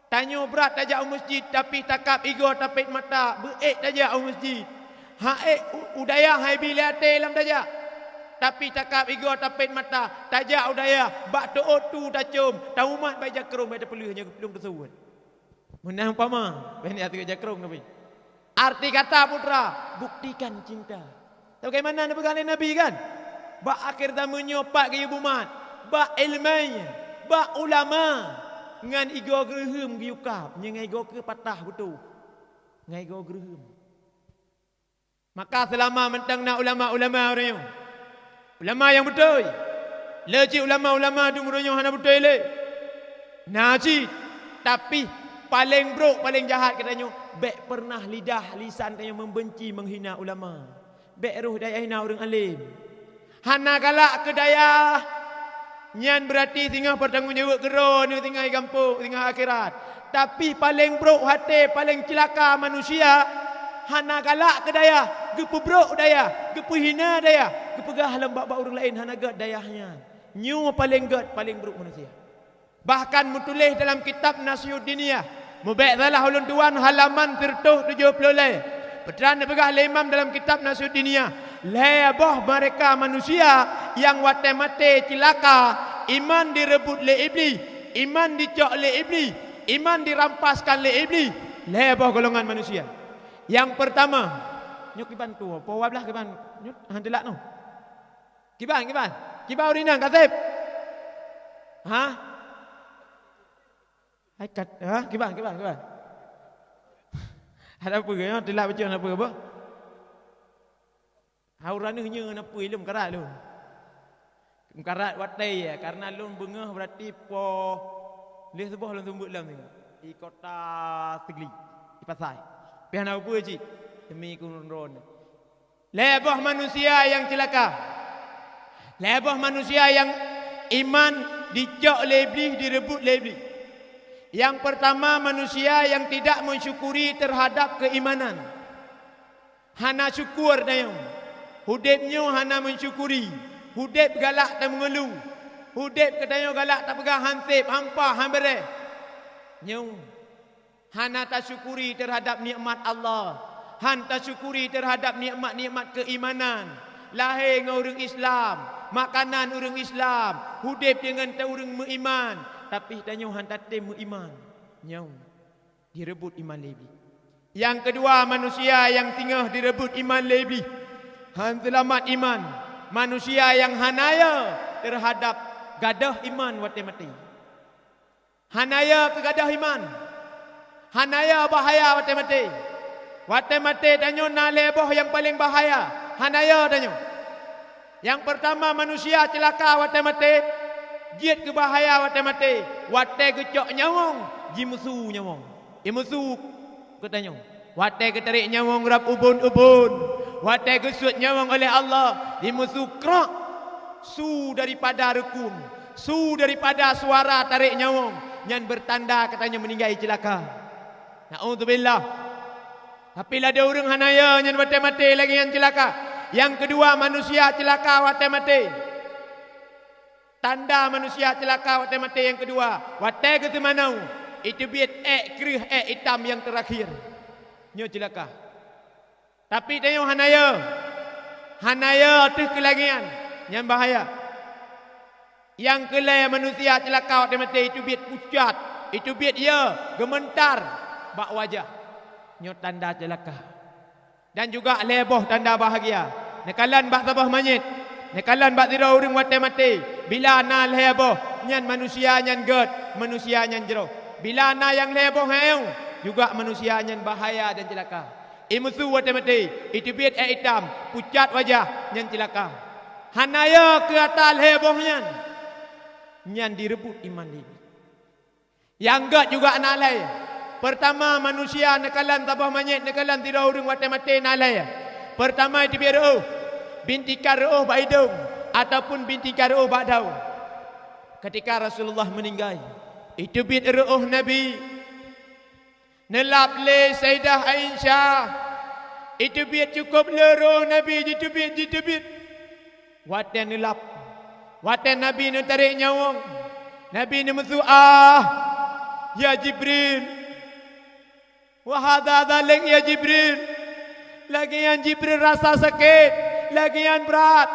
Tanyoe brat tajak u meuseujid, tapi takab igoe tapét mata, beu ék tajak u meuseujid. Hana ék u, u dayah hai bi lé até lom tajak. Tapi takab igoe tapét mata, tajak u dayah, bak teuôt tu tacöm, taumat bak jakrong, bak tapeuleueh nyoe geuplueng teusuet. Meunan umpama, bak nyan ateueh jakrong tapi. Arti kata putra, buktikan cinta. Bagaimana neupeugah lé Nabi kan? Bak akhé zaman nyoe pat geuyue bumat, bak iéleumé, bak ulama, ngon igoe geureuheum geuyue kab, ngon igoe keu patah beutôi. Ngon igoe geureuheum. Maka seulama mantong na ulama-ulama uroe nyoe, ulama nyang beutôi, le cit ulama-ulama dum uroe nyoe hana beutôi lé. Na cit, tapi paleng brok, paleng jahat geutanyoe, bék peureunah lidah lisan tanyoe meubeunci, meuhina ulama. Bék roh dayah hina ureuëng além. Hana galak keu dayah, nyan beurati singoh peutanggong jaweueb keu droeneuh singoh di gampông, singoh akhirat. Tapi paleng brok até, paleng ceulaka manusia, hana galak keu dayah, geupeubrok dayah, geupeuhina dayah, geupeugah lom bak-bak ureuëng laén hana gét dayah nyan. Nyoe paleng gét, paleng brok manusia. Bahkan meutuléh dalam kitab Nasihuddiniyah, mubék salah ulôn tuan, halaman sireutoh tujoh ploh lhée, peutran neupeugah lé imam dalam kitab Nasihuddiniyah, lhée boh meureka manusia nyang watée maté ceulaka, iman direubot lé Iblih, iman dicok lé Iblih, iman dirampaskan lé Iblih, lhée boh golongan manusia. Nyang peurtama, nyoe kiban tuwoe, po dua blaih kiban, nyoe han teulak noh. Kiban, kiban. Kiban ureuëng inong, Kaseb. Ha? Hai kat, ha? Kiban, kiban, kiban. Ada apa ke? Ha, teulak baca ada apa ke, apa? Ha, ureuëng nyoe na peue lom karat lom. Karat watée ya, karena lom beungoh berarti po lheueh suboh lom seumeubeuet lom ni. Di kota Sigli, di Pasai. Pih hana apa cit. Demi kurun ron. Lhée boh manusia nyang ceulaka. Lhée boh manusia nyang iman dicok lé Iblih, direubot lé Iblih. Nyang peurtama, manusia nyang tidak mensyukuri terhadap keimanan. Hana syukur tanyoe. Udeb nyoe hana mensyukuri. Udeb galak tameungeulu. Udeb geutanyoe galak tapeugah han seb, hampa, han beureh. Nyoe hana tasyukuri teuhadab nikmat Allah, han tasyukuri teuhadab nikmat-nikmat keuimanan. Lahé ngon ureuëng Islam, makanan ureuëng Islam, udeb deungon ta ureuëng meuiman, tapi tanyoe han tatem meuiman. Nyoe direubot iman lé Iblih. Nyang keudua, manusia nyang singoh direubot iman lé Iblih, han seulamat iman, manusia nyang hana yo teuhadab gadôh iman watée maté. Hana yo keu gadôh iman. Hana yo bahaya watée maté. Watée maté tanyoe na lhée boh nyang paleng bahaya. Hana yo tanyoe. Nyang peurtama, manusia ceulaka watée maté. Jeuet keu bahaya watée maté, watée geucok nyawöng, jimeusu nyawöng. Jimeusu keu tanyoe. Watée geutarek nyawöng rab ubon-ubon, watée geusuet nyawöng oleh Allah, jimeusu krok. Su daripada reukun, su daripada suara tarek nyawöng, nyan beurtanda geutanyoe meuninggai ceulaka. Naudzubillah. Tapi lagée ureuëng hana yo nyan watée maté lagée nyan ceulaka. Nyang keudua, manusia ceulaka watée maté. Tanda manusia ceulaka watée maté nyang keudua, watée geuteumanoe, iteubiet ék kreueh, ék itam nyang teurakhir. Nyoe ceulaka. Tapi tanyoe hana yo. Hana yo teuh keu lagée nyan. Nyan bahaya. Nyang keulhée manusia ceulaka watée maté, iteubiet pucat, iteubiet yo, geumeuntar bak wajah. Nyoe tanda ceulaka. Dan juga lhée boh tanda bahagia. Neukalon bak saboh manyét, neukalon bak sidroe ureuëng watée maté. Bila na lhée boh, nyan manusia nyan gét, manusia nyan jroh. Bila na nyang lhée boh, heu, juga manusia nyan bahaya dan ceulaka. Imeusu watée maté, iteubiet ék itam, pucat wajah, nyan ceulaka. Hana yo keu ata lhée boh nyan. Nyan direubot iman lé Iblih. Nyang gét juga na lhée. Peurtama, manusia neukalon saboh manyét, neukalon sidroe ureuëng watée maté na lhée. Peurtama, iteubiet reuôh, bintika reuôh bak idong, ataupun bintika reuôh bak daun. Ketika Rasulullah meuninggai, iteubiet reuôh Nabi. Neulab lé Saidah Aisyah, iteubiet cukôp le reuôh Nabi, jiteubiet, jiteubiet. Watée neulab, watée Nabi neutarek nyawöng, Nabi neumeusu, "Ah, ya Jibril! Wa hadza dzalik ya Jibril!" Lagée nyan Jibril rasa sakét, lagée nyan brat.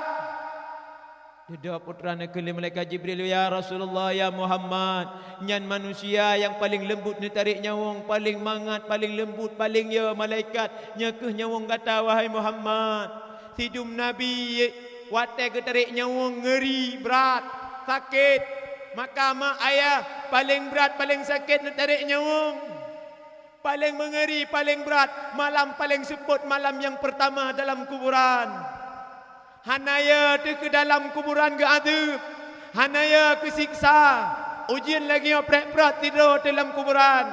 Dudoe putra neukheun lé malaikat Jibril, "Ya Rasulullah, ya Muhammad, nyan manusia nyang paleng leumbut neutarek nyawöng, paleng mangat, paleng leumbut, paleng yo malaikat, nyoe kheueh nyawöng gata, wahai Muhammad." Sidum Nabi watée geutarek nyawöng ngeuri, brat, sakét. Maka mak ayah paleng brat, paleng sakét neutarek nyawöng. Paleng meungeuri, paleng brat, malam paleng seupôt, malam nyang peurtama dalam kuburan. Hana yo teuh keu dalam kuburan geuadeueb, hana yo keu siksa. Ujeuen lagée nyoe prét-prét sidroe teuh lam kuburan.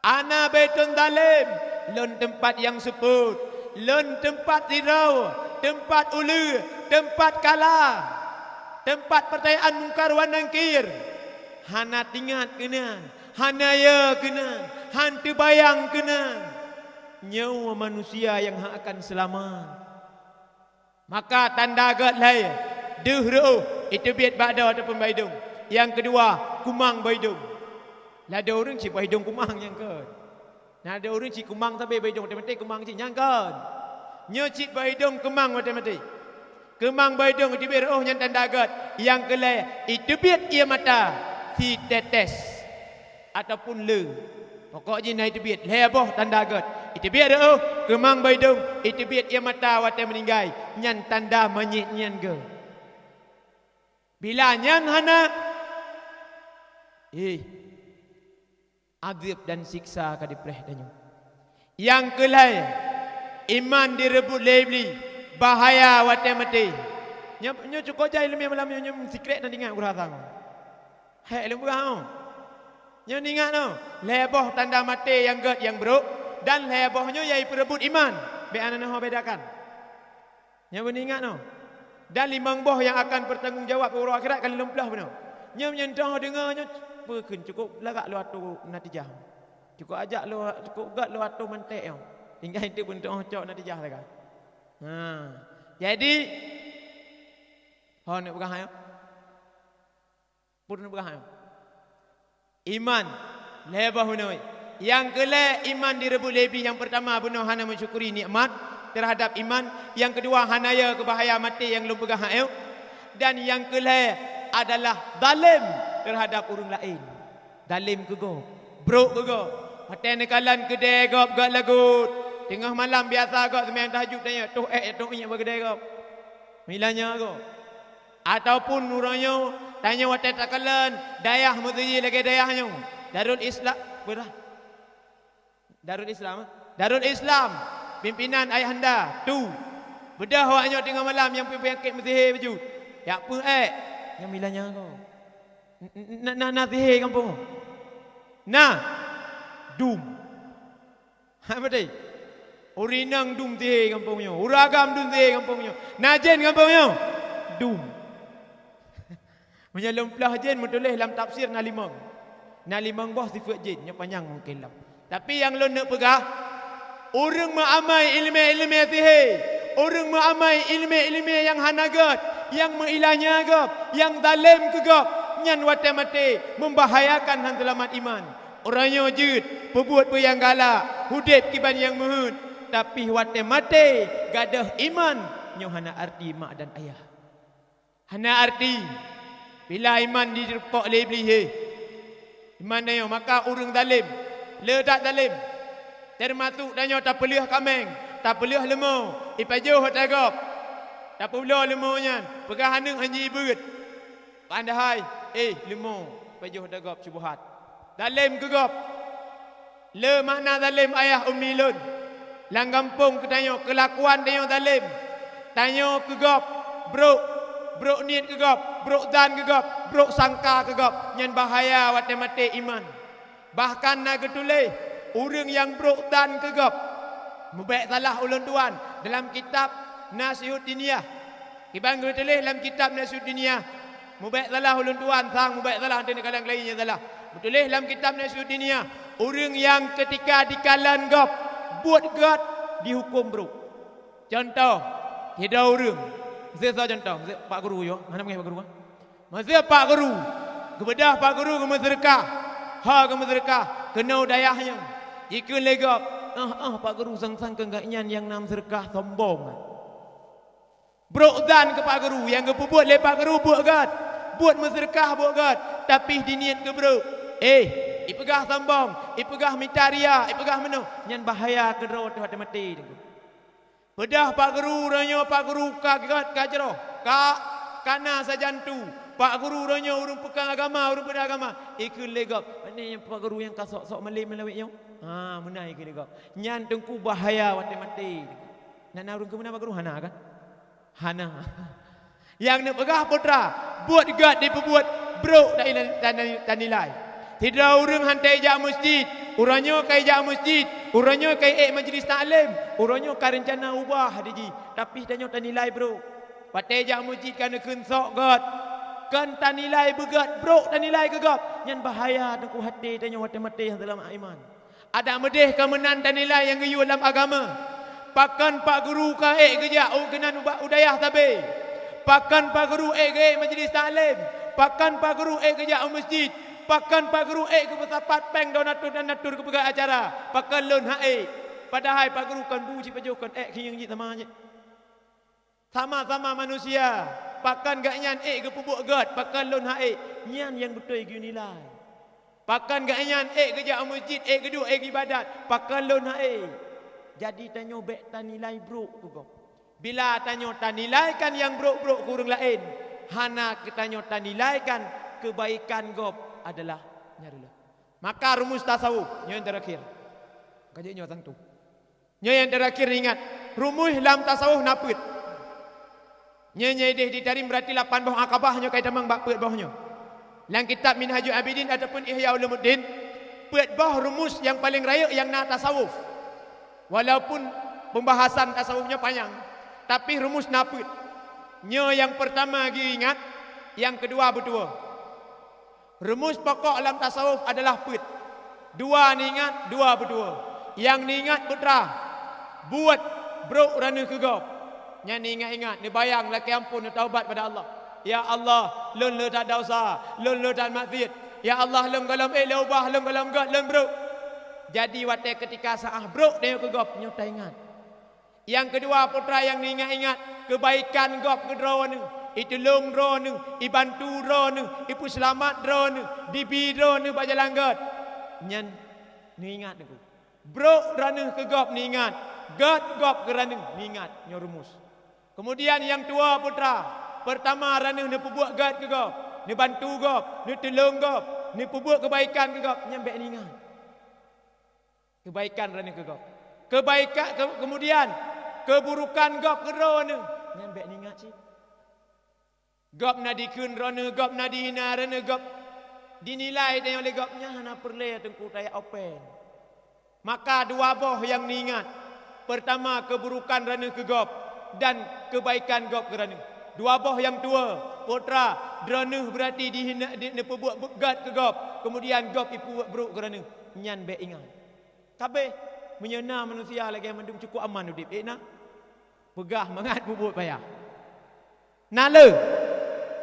Ana baitun zalem, lôn teumpat nyang seupôt, lôn teumpat sidroe, teumpat uleue, teumpat kala, teumpat peutanyaan Mungkar wa Nangkir. Hana teuingat keunan, hana yo keunan, han teubayang keunan. Nyoe manusia nyang hana akan seulamat. Maka tanda gét lhée, deuh reuôh, iteubiet bak droe ataupun bak idong. Nyang keudua, keumang bak idong. Ladôm ureuëng cit bak idong keumang nyang kon. Na ladôm ureuëng cit keumang sabe bak idong, watée maté keumang cit nyang kon. Nyoe cit bak idong keumang watée maté. Keumang bak idong iteubiet reuôh nyan tanda gét. Nyang keulhée, iteubiet ié mata, sitetes ataupun le. Pokok jih na iteubiet lhée boh tanda gét. Iteubiet reuôh, keumang bak idong, iteubiet ié mata watée meuninggai, nyan tanda manyét nyan gét. Bila nyan hana, eh, adeueb dan siksa ka dipreh tanyoe. Nyang keulhée, iman direubot lé Iblih, bahaya watée maté. Nyoe, nyoe cukôp jai leumé malam nyoe, nyoe sikrek na ingat urasa. Hék lôn peugah, oh. Nyoe ingat, oh. Lhée boh tanda maté nyang gét nyang brok, dan lhée boh nyoe nyang ipeureubot iman. Bék hana neuho bedakan. Nyoe beuingat, oh. Dan limong boh nyang akan pertanggung jawab uroe akhirat ka lheueh lôn peugah bunoe. Nyoe meunyoe toh deungoe nyoe, peue kheun cukôp lagak lôn atoe natijah. Cukôp ajak lôn, cukôp gét lôn atoe manték nyoe. Tinggai teuk beuntoh cok natijah sagai. Ha. Jadi, Ho neupeugah nyoe? Peue neupeugah nyoe? Iman. Lhée boh bunoe. Nyang keu lhée iman direubot lé Iblih. Nyang peurtama bunoe hana meusyukuri nikmat teuhadab iman. Nyang keudua hana yo keu bahaya maté nyang lôn peugah nyoe. Dan nyang keu lhée adalah zalem teuhadab ureuëng laén. Zalem keu gob, brok keu gob. Watée neukalon keudée gob gét lagut, teungoh malam biasa gob seumayang tahajud tanyoe, toh ék toh iék bak keudée gob. Meuilanya gob. Ataupun uroe nyoe tanyoe watée takalon dayah meuseujid lagée dayah nyoe, Darul Islam, beurah. Darul Islam, eh? Darul Islam, pimpinan Ayahanda, tu. Beudôh awak nyoe teungoh malam nyang peue-peue nyang kek meusihé beujeuet. Jak peue ék? Nyang meuilanya gob. N-, n-, na, na, na sihé gampông? Na. Dum. Ha, beutôi. Ureuëng inong dum sihé gampông nyoe. Ureuëng agam dum sihé gampông nyoe. Na jén gampông nyoe? Dum. Meunyoe lôn ploh jén meutuléh lam tafsir na limong. Na limong boh sifeuet jén, nyoe panyang mungken lom. Tapi nyang lôn neuk peugah, ureuëng meuamai iéleumé-iéleumé sihé, ureuëng meuamai iéleumé-iéleumé nyang hana gét, nyang meuilanya gob, nyang zalem keu gob, nyan watée maté meumbahayakan han seulamat iman. Uroe nyoe jeuet peubuet peue nyang galak, udeb kiban nyang meuheuét, tapi watée maté gadôh iman, nyoe hana arti mak dan ayah. Hana arti bila iman jireupok lé Iblih, hé. Iman tanyoe, maka ureuëng zalem, le that zalem. Teumasok tanyoe tapeuleueh kaméng, tapeuleueh leumo, ipajoh ata gob. Tapeubloe leumo nyan, peugah aneuëk hana jibeuet. Padahai, éh, leumo, ipajoh ata gob syubhat. Zalem keu gob. Le makna zalem ayah ummi lôn. Lam gampông keu tanyoe, keulakuan tanyoe zalem. Tanyoe keu gob, brok, brok niet keu gob, brok zan keu gob, brok sangka keu gob. Nyan bahaya watée maté iman. Bahkan na geutuléh, ureuëng nyang brok zan keu gob, meubék salah ulôn tuan, dalam kitab Nasihud Diniyah. Kiban geutuléh lam kitab Nasihud Diniyah, meubék salah ulôn tuan sang, meubék salah, hana neukalon lagée nyan salah. Meutuléh lam kitab Nasihud Diniyah, ureuëng nyang keutika jikalon gob buet gét, jihukôm brok. Cuntoh, sidroe ureuëng, miseue soe cuntoh, miseue pak guru yo, hana meungieng pak guru, ha? Miseue pak guru, geubeudôh pak guru geumeuseudeukah, ha geumeuseudeukah keunoe dayah nyoe. Jikheun lé gob, "Ah, ah, pak guru, sang-sang keu gobnyan nyang na meuseudeukah sombong." Brok zan keu pak guru, nyang geupeubuet lé pak guru buet gét, buet meuseudeukah buet gét, tapi jiniet keu brok. Éh, ipeugah sombong, ipeugah mita ria, ipeugah meunoe, nyan bahaya keudroe teuh watée maté. Beudôh pak guru, uroe nyoe pak guru ka gét ka jroh, ka, ka na sajan tu. Pak guru uroe nyoe ureuëng peukong agama, ureuëng peugah agama. Ikheun lé gob, "Pane nyang pak guru nyang ka sok-sok malem lawét nyoe?" Ha, meunan ikheun lé gob. Nyan teungku bahaya watée maté. Na, na ureuëng keu meunan pak guru? Hana kan? Hana. Nyang neupeugah putra, buet gét jipeubuet, brok ta-, ta-, tanilai. Sidroe ureuëng han teuék jak meuseujid, uroe nyoe ka ijak meuseujid, uroe nyoe ka iék majlis taklim, uroe nyoe ka reuncana ubah di jih, tapi tanyoe tanilai brok. Watée jak meuseujid ka neukheun sok gét, kon tanilai beugét, brok tanilai keu gob. Nyan bahaya teungku até tanyoe watée maté nyang seulamat iman. Adak meudeh ka meunan tanilai nyang geuyue lam agama. Pakon pak guru ka ék geujak u keunan ubak u dayah sabe? Pakon pak guru ék geuék majlis taklim? Pakon pak guru ék geujak u meuseujid? Pakon pak guru ék geupeusapat péng donatur-donatur geupeugah acara? Pakon lôn han ék? Padahai pak guru kon bu jipajoh, kon ék khieng jih sama jih. Sama-sama manusia, pakon gobnyan ék geupeubuet gét, pakon lôn han ék, nyan nyang beutôi geunilai. Pakon gobnyan ék geujak u meuseujid, ék geuduek, ék geuibadat, pakon lôn han ék. Jadi tanyoe bék tanilai brok keu gob. Bila tanyoe tanilaikan nyang brok-brok keu ureuëng laén, hana keu tanyoe tanilaikan keubaikan gob adalah nyang reuloh. Maka rumus tasawuf, nyoe nyang terakhir. Ka jeuet nyoe tantu. Nyoe nyang terakhir ingat, rumus lam tasawuf na peuet. Nyoe nyang ideh ditarim berarti lapan boh akabah nyoe ka itamong bak peuet boh nyoe. Lam kitab Minhajul Abidin ataupun Ihya Ulumuddin, peuet boh rumus nyang paleng rayeuk nyang na tasawuf. Walaupun pembahasan tasawuf nyoe panyang, tapi rumus na peuet. Nyoe nyang peurtama geuingat, nyang keudua beutuwoe. Rumus pokok lam tasawuf adalah peuet. Dua neuingat, dua beutuwoe. Nyang neuingat putra, buet brok ranuh keu gob. Nyan neuingat-ingat, neubayang, lakée amphon, neutaubat pada Allah. "Ya Allah, lôn le that desya, lôn le that maksiet. Ya Allah, lôn gohlom ék lôn ubah, lôn gohlom gét, lôn brôk." Jadi watée keutika saát brôk tanyoe keu gob, nyoe taingat. Nyang keudua, putra nyang neuingat-ingat, keubaikan gob keu droeneuh, itulông droeneuh, ibantu droeneuh, ipeuseulamat droeneuh, dibi droeneuh bak jalan gét. Nyan neuingat teungku. Brôk droeneuh keu gob neuingat, gét gob keu droeneuh neuingat, nyoe rumus. Keumudian nyang tuwoe putra, peurtama droeneuh neupeubuet gét keu gob, neubantu gob, neutulông gob, neupeubuet keubaikan keu gob, nyan bék neuingat. Keubaikan droeneuh keu gob. Keubaikan, ke-, keumudian keuburokan gob keu droeneuh, nyan bék neuingat cit. Gob na dikheun droeneuh, gob na dihina droeneuh, gob dinilai tanyoe lé gob, nyan hana peureulée teungku tajak open. Maka dua boh nyang neuingat. Peurtama, keuburokan droeneuh keu gob dan keubaikan gob keu droeneuh. Dua boh nyang tuwoe, putra, droeneuh beurati dihina, di, neupeubuet gét keu gob, keumudian gob ipeubuet brôk keu droeneuh. Nyan bék ingat. Kabeh, meunyoe na manusia lagée mandum cukup aman udeb, ék na? Peugah mangat bubuet payah. Na le,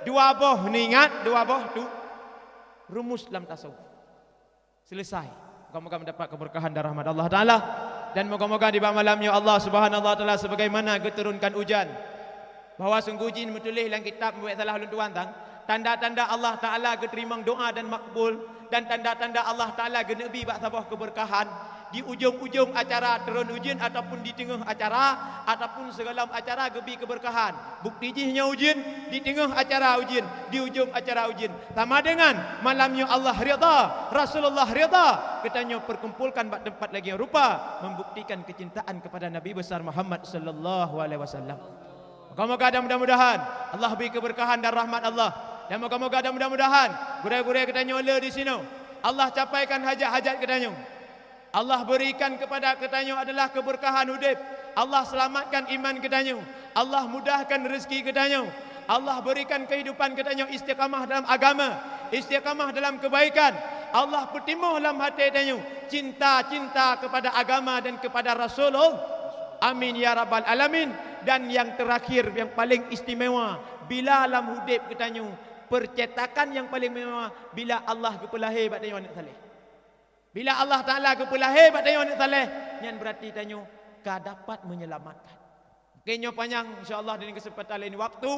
dua boh neuingat, dua boh tu rumus lam tasawuf. Selesai. Moga-moga mendapat keberkahan dan rahmat Allah Taala. Dan moga-moga di bak malam nyoe Allah Subhanahu wa Taala sebagaimana geuturunkan ujan, bahwa sungguh jih meutuléh lam kitab, mubacut salah lôn tuan tang, tanda-tanda Allah Taala geuteurimong doa dan makbul, dan tanda-tanda Allah Taala geuneubi bak saboh keberkahan di ujong-ujong acara turun ujeuen ataupun di teungoh acara ataupun sigohlom acara geubi keberkahan. Bukti jih nyoe ujeuen, di teungoh acara ujeuen, di ujong acara ujeuen. Sama dengan malam nyoe Allah ridha, Rasulullah ridha, geutanyoe perkumpulkan bak teumpat lagée rupa membuktikan kecintaan kepada Nabi besar Muhammad sallallahu alaihi wasallam. Moga-moga dan mudah-mudahan Allah beri keberkahan dan rahmat Allah. Dan moga-moga dan mudah-mudahan gurée-gurée geutanyoe le di sinoe Allah capaikan hajat-hajat geutanyoe. Allah berikan kepada geutanyoe adalah keberkahan udeb. Allah selamatkan iman geutanyoe. Allah mudahkan rezeki geutanyoe. Allah berikan kehidupan geutanyoe istiqamah dalam agama, istiqamah dalam kebaikan. Allah peutimoh lam até tanyoe cinta-cinta kepada agama dan kepada Rasulullah. Amin ya rabbal alamin. Dan yang terakhir, yang paling istimewa, bila lam udeb geutanyoe, percetakan yang paling mewah bila Allah geupeulahé bak tanyoe aneuëk saleh. Bila Allah Taala geupeulahé bak tanyoe aneuëk saleh, nyan beurati tanyoe ka dapat menyelamatkan. Mungkin nyoe panyang, insya Allah, di kesempatan lain waktu,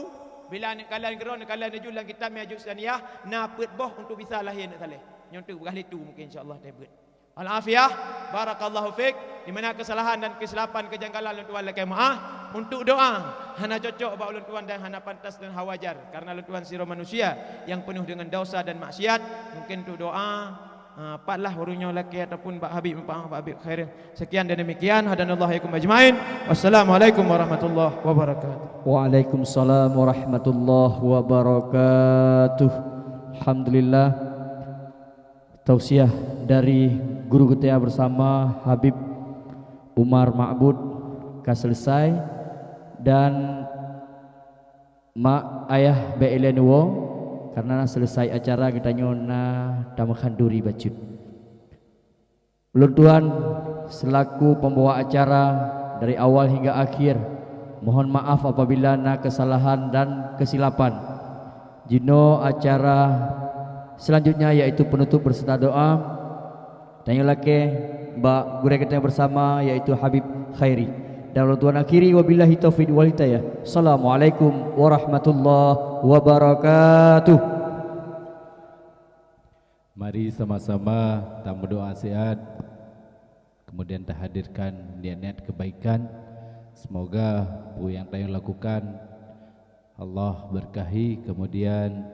bila aneuëk kalon keudroe, aneuëk kalon laju lam kitab Minhajus Saniyah, na peuet boh untuk bisa lahé aneuëk saleh. Nyoe teuk beugah lheueh tu mungkin, insya Allah, teubiet. Al-afiyah, barakallahu fik. Di mana kesalahan dan kesilapan, kejanggalan, ulôn tuan lakée meuáh. Untuk doa, hana cocok bak ulôn tuan dan hana pantas dan hana wajar, karena ulôn tuan sidroe manusia yang penuh dengan dosa dan maksiat. Mungkin untuk doa, ha, patlah ureuëng nyoe lakée ataupun bak Habib, bak Habib Khairil. Sekian dan demikian. Hadanallahu iyyakum ajmain. Wassalamualaikum warahmatullahi wabarakatuh. Waalaikumsalam warahmatullahi wabarakatuh. Alhamdulillah. Tausiah dari guru geutanyoe bersama Habib Umar Ma'bud ka selesai, dan mak ayah bék ilée neuwoe, karena na selesai acara geutanyoe na tameuhan duri bacut. Ulôn tuan selaku pembawa acara dari awal hingga akhir, mohon maaf apabila na kesalahan dan kesilapan. Jinoe acara selanjutnya yaitu penutup beserta doa. Tanyoe lakée bak gurée geutanyoe bersama yaitu Habib Khairi. Dan ulôn tuan akhiri, wabillahi taufiq wal hidayah. Assalamualaikum warahmatullahi wabarakatuh. Mari sama-sama tameudoa siat, kemudian tahadirkan niat-niat kebaikan. Semoga peue nyang tanyoe lakukan Allah berkahi, kemudian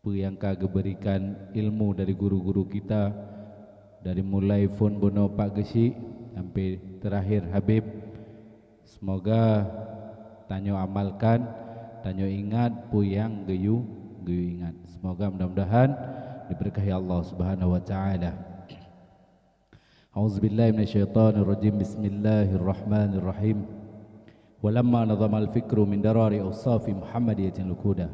peue nyang ka geuberikan ilmu dari guru-guru kita, dari mulai phon bunoe Pak Geuchik sampai terakhir Habib, semoga tanyoe amalkan, tanyoe ingat peue nyang geuyue, geuyue ingat. Semoga mudah-mudahan diberkahi Allah Subhanahu wa Taala. أعوذ بالله من الشيطان الرجيم. بسم الله الرحمن الرحيم. ولما نظم الفكر من درر أوصاف محمدية الوقود،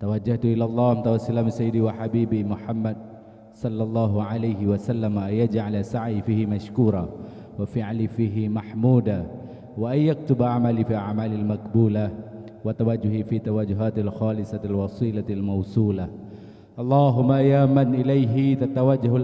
توجهت إلى الله متوسلا بسيدي وحبيبي محمد صلى الله عليه وسلم أن يجعل سعي فيه مشكورا وفعلي فيه محمودا، وأن يكتب عملي في أعمال المقبولة، wa tawajjuhi fi tawajjuhatil khalisatil wasilatil mausulah. Allahumma ya man ilaihi tatawajjahul